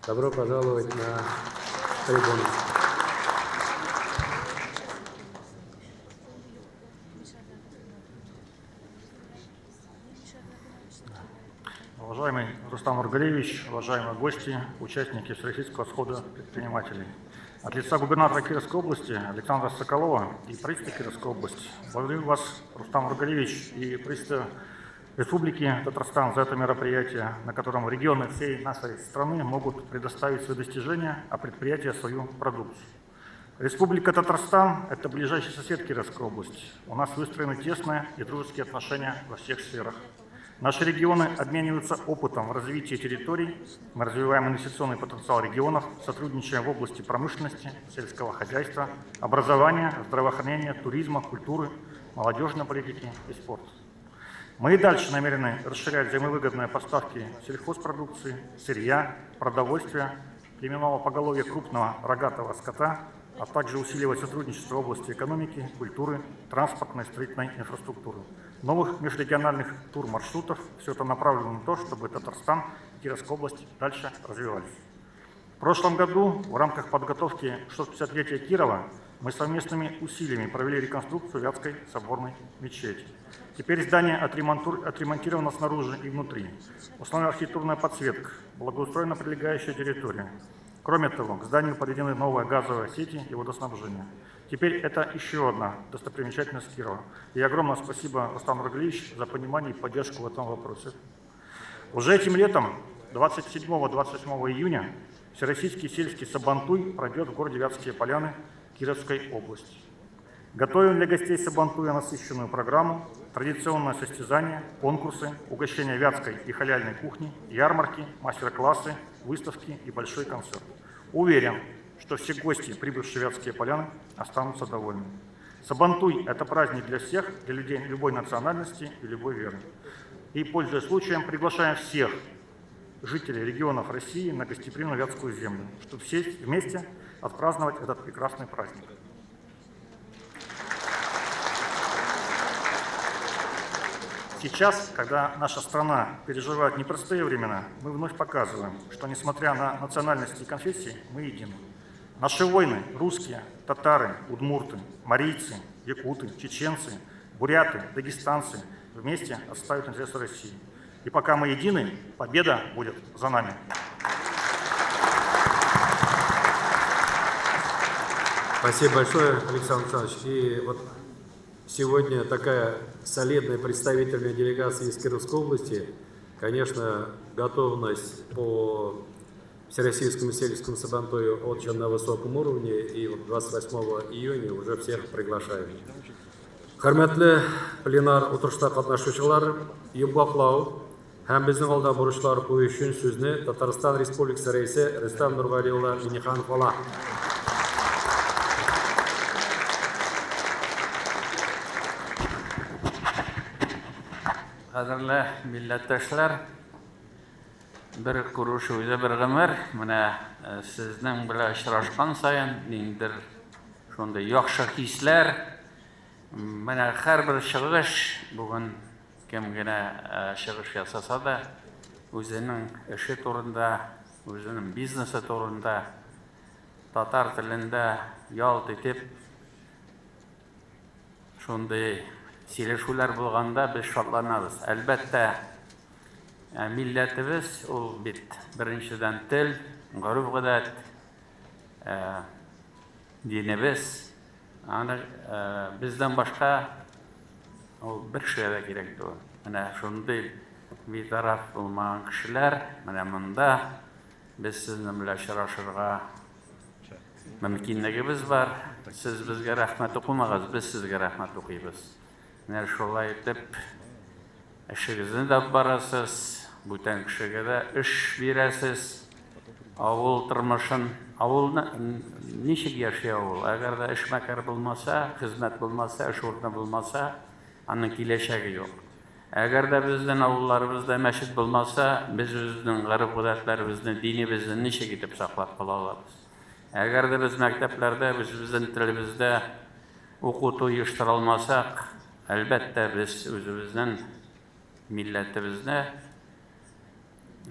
добро пожаловать на трибуну. Уважаемый Рустам Нургалиевич, уважаемые гости, участники Всероссийского схода предпринимателей. От лица губернатора Кировской области Александра Соколова и правительства Кировской области благодарю вас, Рустам Нургалиевич, и правительство Республики Татарстан за это мероприятие, на котором регионы всей нашей страны могут предоставить свои достижения, а предприятия свою продукцию. Республика Татарстан – это ближайший сосед Кировской области. У нас выстроены тесные и дружеские отношения во всех сферах. Наши регионы обмениваются опытом в развитии территорий, мы развиваем инвестиционный потенциал регионов, сотрудничаем в области промышленности, сельского хозяйства, образования, здравоохранения, туризма, культуры, молодежной политики и спорта. Мы и дальше намерены расширять взаимовыгодные поставки сельхозпродукции, сырья, продовольствия, племенного поголовья крупного рогатого скота, а также усиливать сотрудничество в области экономики, культуры, транспортной и строительной инфраструктуры. Новых межрегиональных тур-маршрутов. Все это направлено на то, чтобы Татарстан и Кировская область дальше развивались. В прошлом году в рамках подготовки 650-летия Кирова мы совместными усилиями провели реконструкцию Вятской соборной мечети. Теперь здание отремонтировано снаружи и внутри. Установлена архитектурная подсветка, благоустроена прилегающая территория. Кроме того, к зданию подведены новые газовые сети и водоснабжение. Теперь это еще одна достопримечательность Кирова. И огромное спасибо, Рустам Нургалиевич, за понимание и поддержку в этом вопросе. Уже этим летом, 27-28 июня, Всероссийский сельский Сабантуй пройдет в городе Вятские Поляны Кировской области. Готовим для гостей Сабантуя насыщенную программу, традиционное состязание, конкурсы, угощения вятской и халяльной кухни, ярмарки, мастер-классы, выставки и большой концерт. Уверен, что все гости, прибывшие в Вятские Поляны, останутся довольны. Сабантуй – это праздник для всех, для людей любой национальности и любой веры. И, пользуясь случаем, приглашаем всех жителей регионов России на гостеприимную Вятскую землю, чтобы все вместе отпраздновать этот прекрасный праздник. Сейчас, когда наша страна переживает непростые времена, мы вновь показываем, что несмотря на национальности и конфессии, мы едины. Наши воины – русские, татары, удмурты, марийцы, якуты, чеченцы, буряты, дагестанцы – вместе отстаивают интересы России. И пока мы едины, победа будет за нами. Спасибо большое, Александр Александрович. И вот сегодня такая солидная представительная делегация из Кировской области. Конечно, готовность по Всероссийскому сельскому сабантую очень на высоком уровне. И вот 28 июня уже всех приглашаем. Хөрмәтле пленар утырышта катнашучылар, йомгаклау һәм безнең алда бурычлар кую өчен сүзне Татарстан Республикасы Рәисе Рөстәм Нургали улы Миңнеханов ала. Кадерле милләттәшләр, бер күрешү үзе бер гомер. Менә сезнең белән очрашкан саен ниндидер шундый яхшы хисләр, менә һәрбер чыгыш, бүген кем генә чыгыш ясаса да, үзенең эше турында, үзенең бизнесы турында татар телендә ялт итеп шундый сөйләшүләр булганда без шатланабыз. Әлбәттә, милләтебез ул бит беренчедән тел, гореф-гадәт, динебез. Аны бездән башка ул бер кешегә дә кирәк түгел. Менә шундый битараф булмаган кешеләр менә монда без сезнең белән очрашырга мөмкинлегебез бар. Сез безгә рәхмәт укымагыз, без сезгә рәхмәт укыйбыз. Менә шулай итеп эшегезне дә барасыз, бүтән кешегә дә эш бирәсез. Авыл тормышын, авылны ничек яши авыл? Әгәр дә эшмәкәр булмаса, хезмәт булмаса, эш урыны булмаса, аның киләчәге юк. Әгәр дә безнең авылларыбызда мәчет булмаса, без үзебезнең гореф-гадәтләребезне, динебезне ничек итеп саклап кала алабыз? Әгәр дә без мәктәпләрдә үзебезнең телебездә укыту оештыра алмасак, әлбәттә, без үзебезнең милләтебезне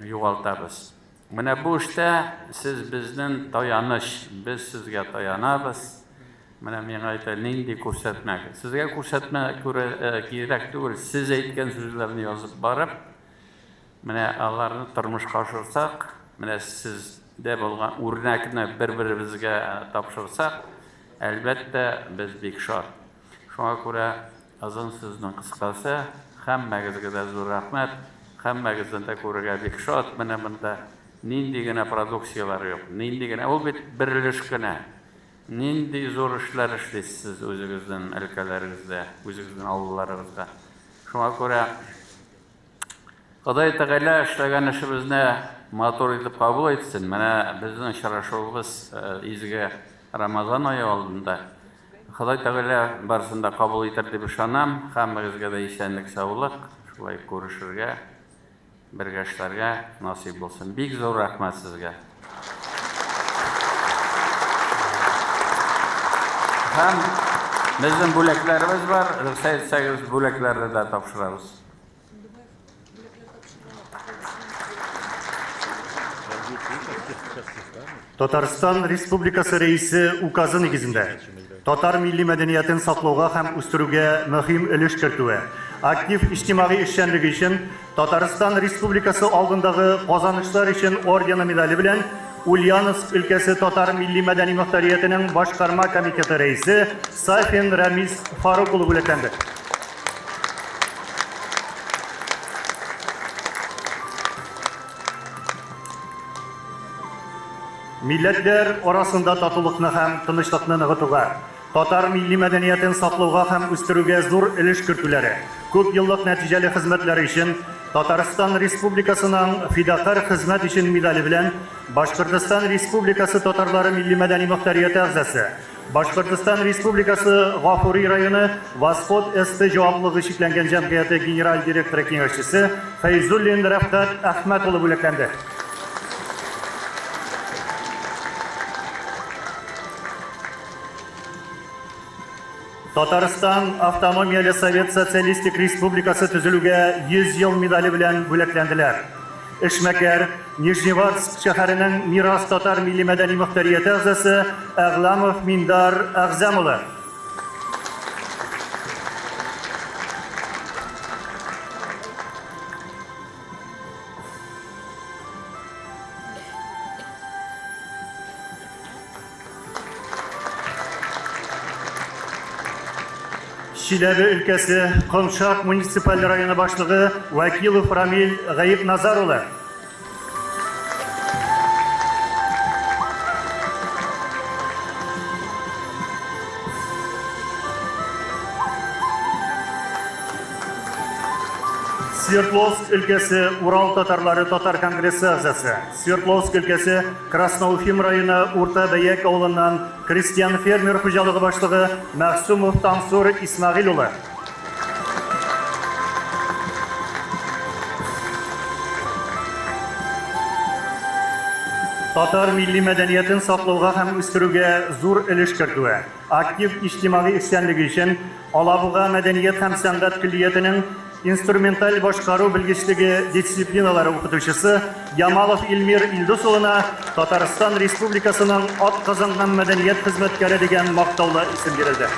югалтабыз. Менә бу эштә сез безнең таяныч, без сезгә таянабыз. Менә миңа әйтә, нинди күрсәтмә? Сезгә күрсәтмә кирәк түгел, сез әйткән сүзләрне язып барып, менә аларны тормышка ашырсак, менә сездә булган үрнәкне бер-беребезгә тапшырсак, әлбәттә, без бик шат. Шуңа күрә озын сүзнең кыскасы, һәммәгезгә дә зур рәхмәт, һәммәгезне дә күрергә бик шат. Менә монда нинди генә продукцияләр юк, нинди генә, ул бит бер өлеш кенә. Нинди зур эшләр эшлисез сез үзегезнең өлкәләрегездә, үзегезнең авылларыгызда. Шуңа күрә Ходай Тәгалә эшләгән эшебезне матур итеп кабул итсен. Менә безнең очрашуыбыз изге Рамазан ае алдында. Ходай Тәгалә барысын да кабул итәр дип ышанам. Һәммәгезгә дә исәнлек, саулык, шулай күрешергә, бергә эшләргә насыйп булсын. Бик зур рәхмәт сезгә. Һәм безнең бүләкләребез бар. Рөхсәт итсәгез, бүләкләрне дә тапшырабыз. Татарстан Республикасы Рәисе указы нигезендә татар милли мәдәниятен саклауга һәм үстерүгә мөһим өлеш кертүе, актив иҗтимагый эшчәнлеге өчен Татарстан Республикасы алдындагы казанышлар өчен ордены медале белән Ульяновск өлкәсе татар милли мәдәни мохтариятенең башкарма комитеты рәисе Сафин Рәмис Фарук улы бүләкләнде. Милләтләр арасында татулыкны һәм тынычлыкны ныгытуга, татар милли мәдәниятен саклауга һәм үстерүгә зур өлеш кертүләре, күп еллык нәтиҗәле хезмәтләре өчен Татарстан Республикасының Фидакарь хезмәт өчен медале белән Башкортостан Республикасы татарлары милли-мәдәни мохтарияте әгъзасы, Башкортостан Республикасы Гафури районы Восход СТ җаваплылыгы чикләнгән җәмгыяте генераль директоры киңәшчесе Фәйзуллин Рәфкать Әхмәт улы бүләкләнде. Татарстан Автономияле Совет Социалистик Республикасы төзелүгә 100 ел медале белән бүләкләнделәр. Эшмәкәр, Нижневартск шәһәренең Мирас татар милли-мәдәни мохтарияте әгъзасы Әгъламов Миндар Әгъзәм улы. Чиләбе өлкәсе Комшак муниципаль районы башлыгы Вәкилов Рамил Гаипназар улы. Свердловск өлкәсе Урал татарлары татар конгрессы әгъзасы, Свердловск өлкәсе Красноуфим районы Урта Бәяк авылыннан крестьян-фермер хуҗалыгы башлыгы Мәгъсумов Тансур Исмәгыйль улы. Татар милли мәдәниятен саклауга һәм үстерүгә зур өлеш кертүе, актив иҗтимагый эшчәнлеге өчен Алабуга мәдәният һәм сәнгать көллиятенең инструменталь башкару белгечлеге дисциплиналары укытучысы Ямалов Илмир Илдус улына Татарстан Республикасының атказанган мәдәният хезмәткәре дигән мактаулы исем бирелде.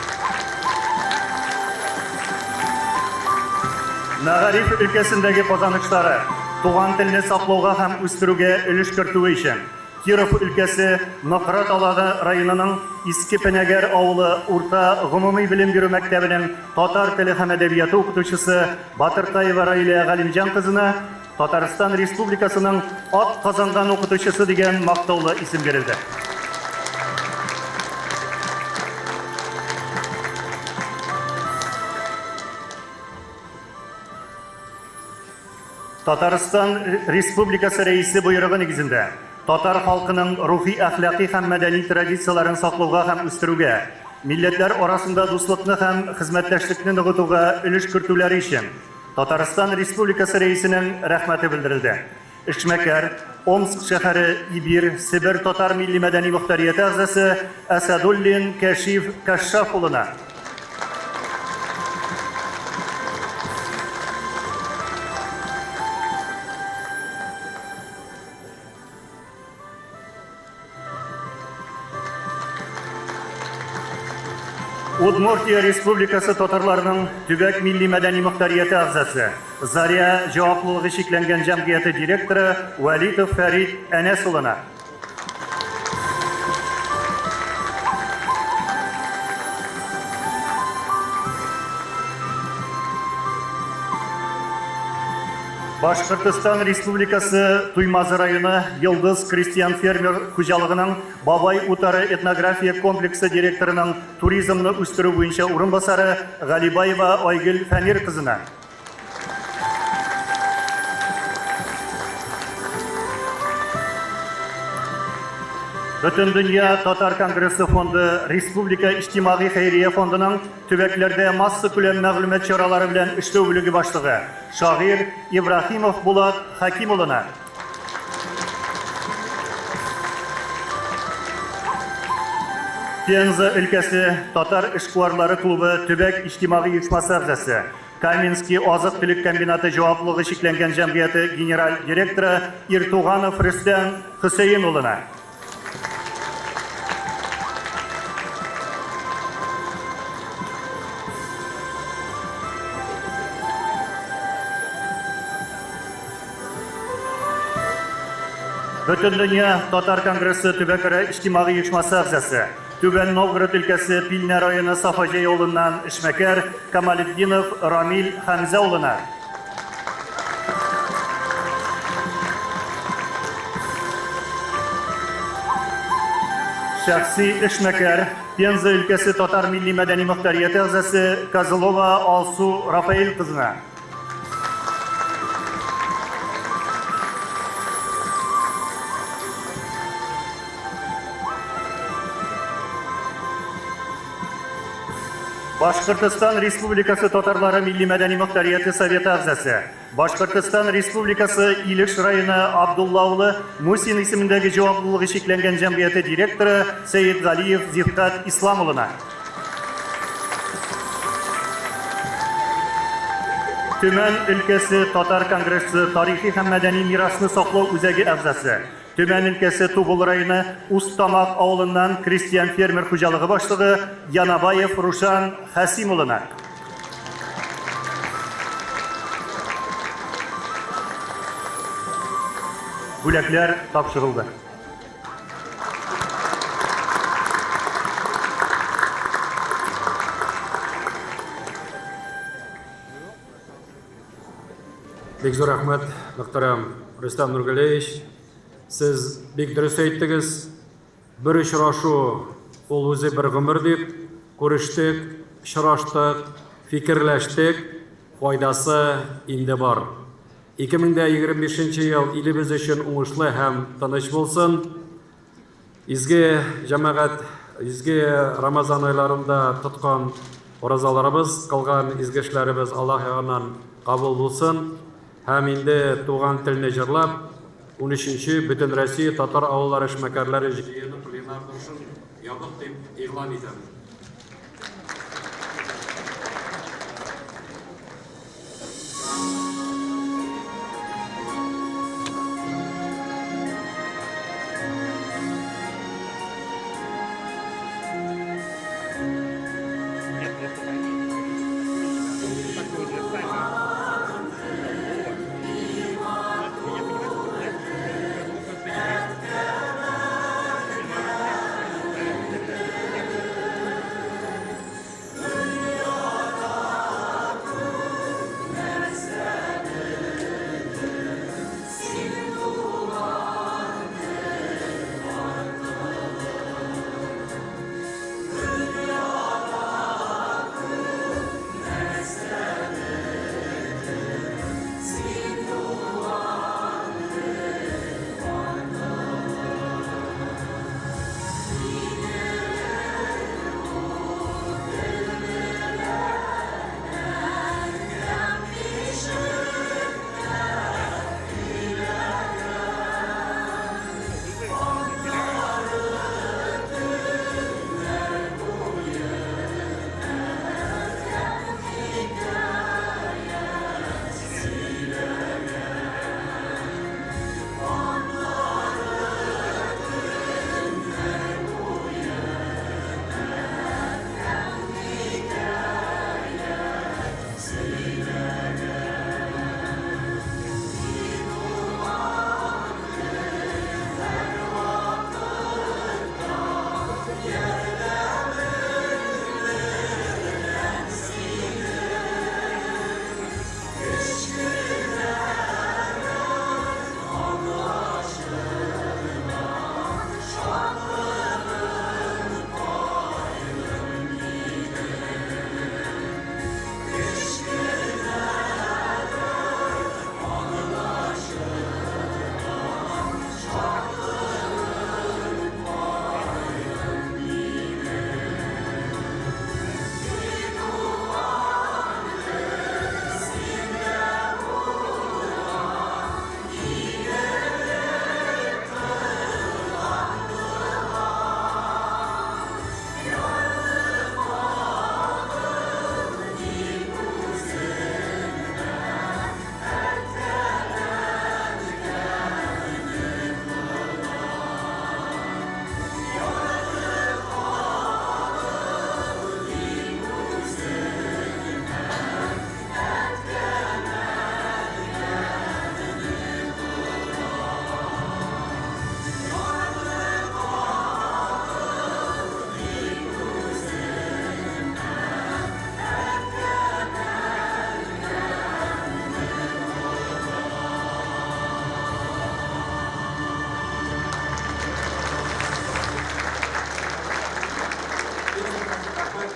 Мәгариф өлкәсендәге казанышлары, туган телне саклауга һәм үстерүгә өлеш кертүе өчен Киров өлкәсе Нократ Аланы районының Иске Пенәгәр авылы урта гомуми белем бирү мәктәбенең татар теле һәм әдәбияты укытучысы Батыркаева Раилә Галимҗан кызына Татарстан Республикасының ат казанган укытучысы дигән мактаулы исем бирелде. Татарстан Республикасы Рәисе боерыгы нигезендә татар халкының рухи-әхлакый һәм мәдәни традицияләрен саклауга һәм үстерүгә, милләтләр арасында дуслыкны һәм хезмәттәшлекне ныгытуга өлеш кертүләре өчен Татарстан Республикасы Рәисенең рәхмәте белдерелде. Эшмәкәр, Омск шәһәре Ибир Себер татар милли-мәдәни мохтарияте әгъзасы Әсәдуллин Кәшиф Кәшшаф улына. Удмуртия Республикасы татарларының төбәк милли мәдәни мохтарияте әгъзасы, Заря җаваплылыгы чикләнгән җәмгыяте директоры Вәлитов Фәрит Әнәс улына. Башкортостан Республикасы Туймазы районы Йолдыз крестьян-фермер хуҗалыгының Бабай утары этнография комплексы директорының туризмны үстерү буенча урынбасары Галибаева Айгөл Фәнир кызына. Бөтендөнья татар конгрессы фонды Республика иҗтимагый хәйрия фондының төбәкләрдә массакүләм мәгълүмат чаралары белән эшләү бүлеге башлыгы, шагыйрь Ибраһимов Булат Хәким улына. Пенза өлкәсе татар эшкуарлары клубы төбәк иҗтимагый оешмасы әгъзасы, Каменский азык-төлек комбинаты җаваплылыгы чикләнгән җәмгыяте генераль директоры Иртуганов Рөстәм Хөсәен улына. Бөтендөнья татар конгрессы төбәкара иҗтимагый оешмасы әгъзасы, Түбән Новгород өлкәсе Пилнә районы Сафаҗай авылыннан эшмәкәр Камалетдинов Рамил Хәмзә улына. Шәхси эшмәкәр, Пенза өлкәсе татар милли-мәдәни мохтарияте әгъзасы Козлова Алсу Рафаэль кызына. Башкортостан Республикасы татарлары милли-мәдәни мохтарияте советы әгъзасы, Башкортостан Республикасы Илеш районы Абдулла улы Мусин исемендәге җаваплылыгы чикләнгән җәмгыяте директоры Сәетгалиев Зифкат Ислам улына. Төмән өлкәсе Татар конгрессы тарихи һәм мәдәни мирасны саклау үзәге әгъзасы, Төмән өлкәсе Тубыл районы Устамак авылыннан крестьян-фермер хуҗалыгы башлыгы Янабаев Рушан Хәсим улына. Бүләкләр тапшырылды. Бик зур рәхмәт, мөхтәрәм Рөстәм Нургалиевич. Сез бик дөрес әйттегез. Бер очрашу ул үзе бер гомер дип, күрештек, очраштык, фикерләштек, файдасы инде бар. 2025 ел илебез өчен уңышлы һәм тыныч булсын. Изге җәмәгать, изге Рамазан айларында тоткан уразаларыбыз, кылган изге эшләребез Аллаһ ягыннан кабул булсын. Һәм инде туган телне җырлап, 13-нче Бөтенроссия татар авыллары эшмәкәрләре җыены пленар утырышын ябык дип игълан итәм.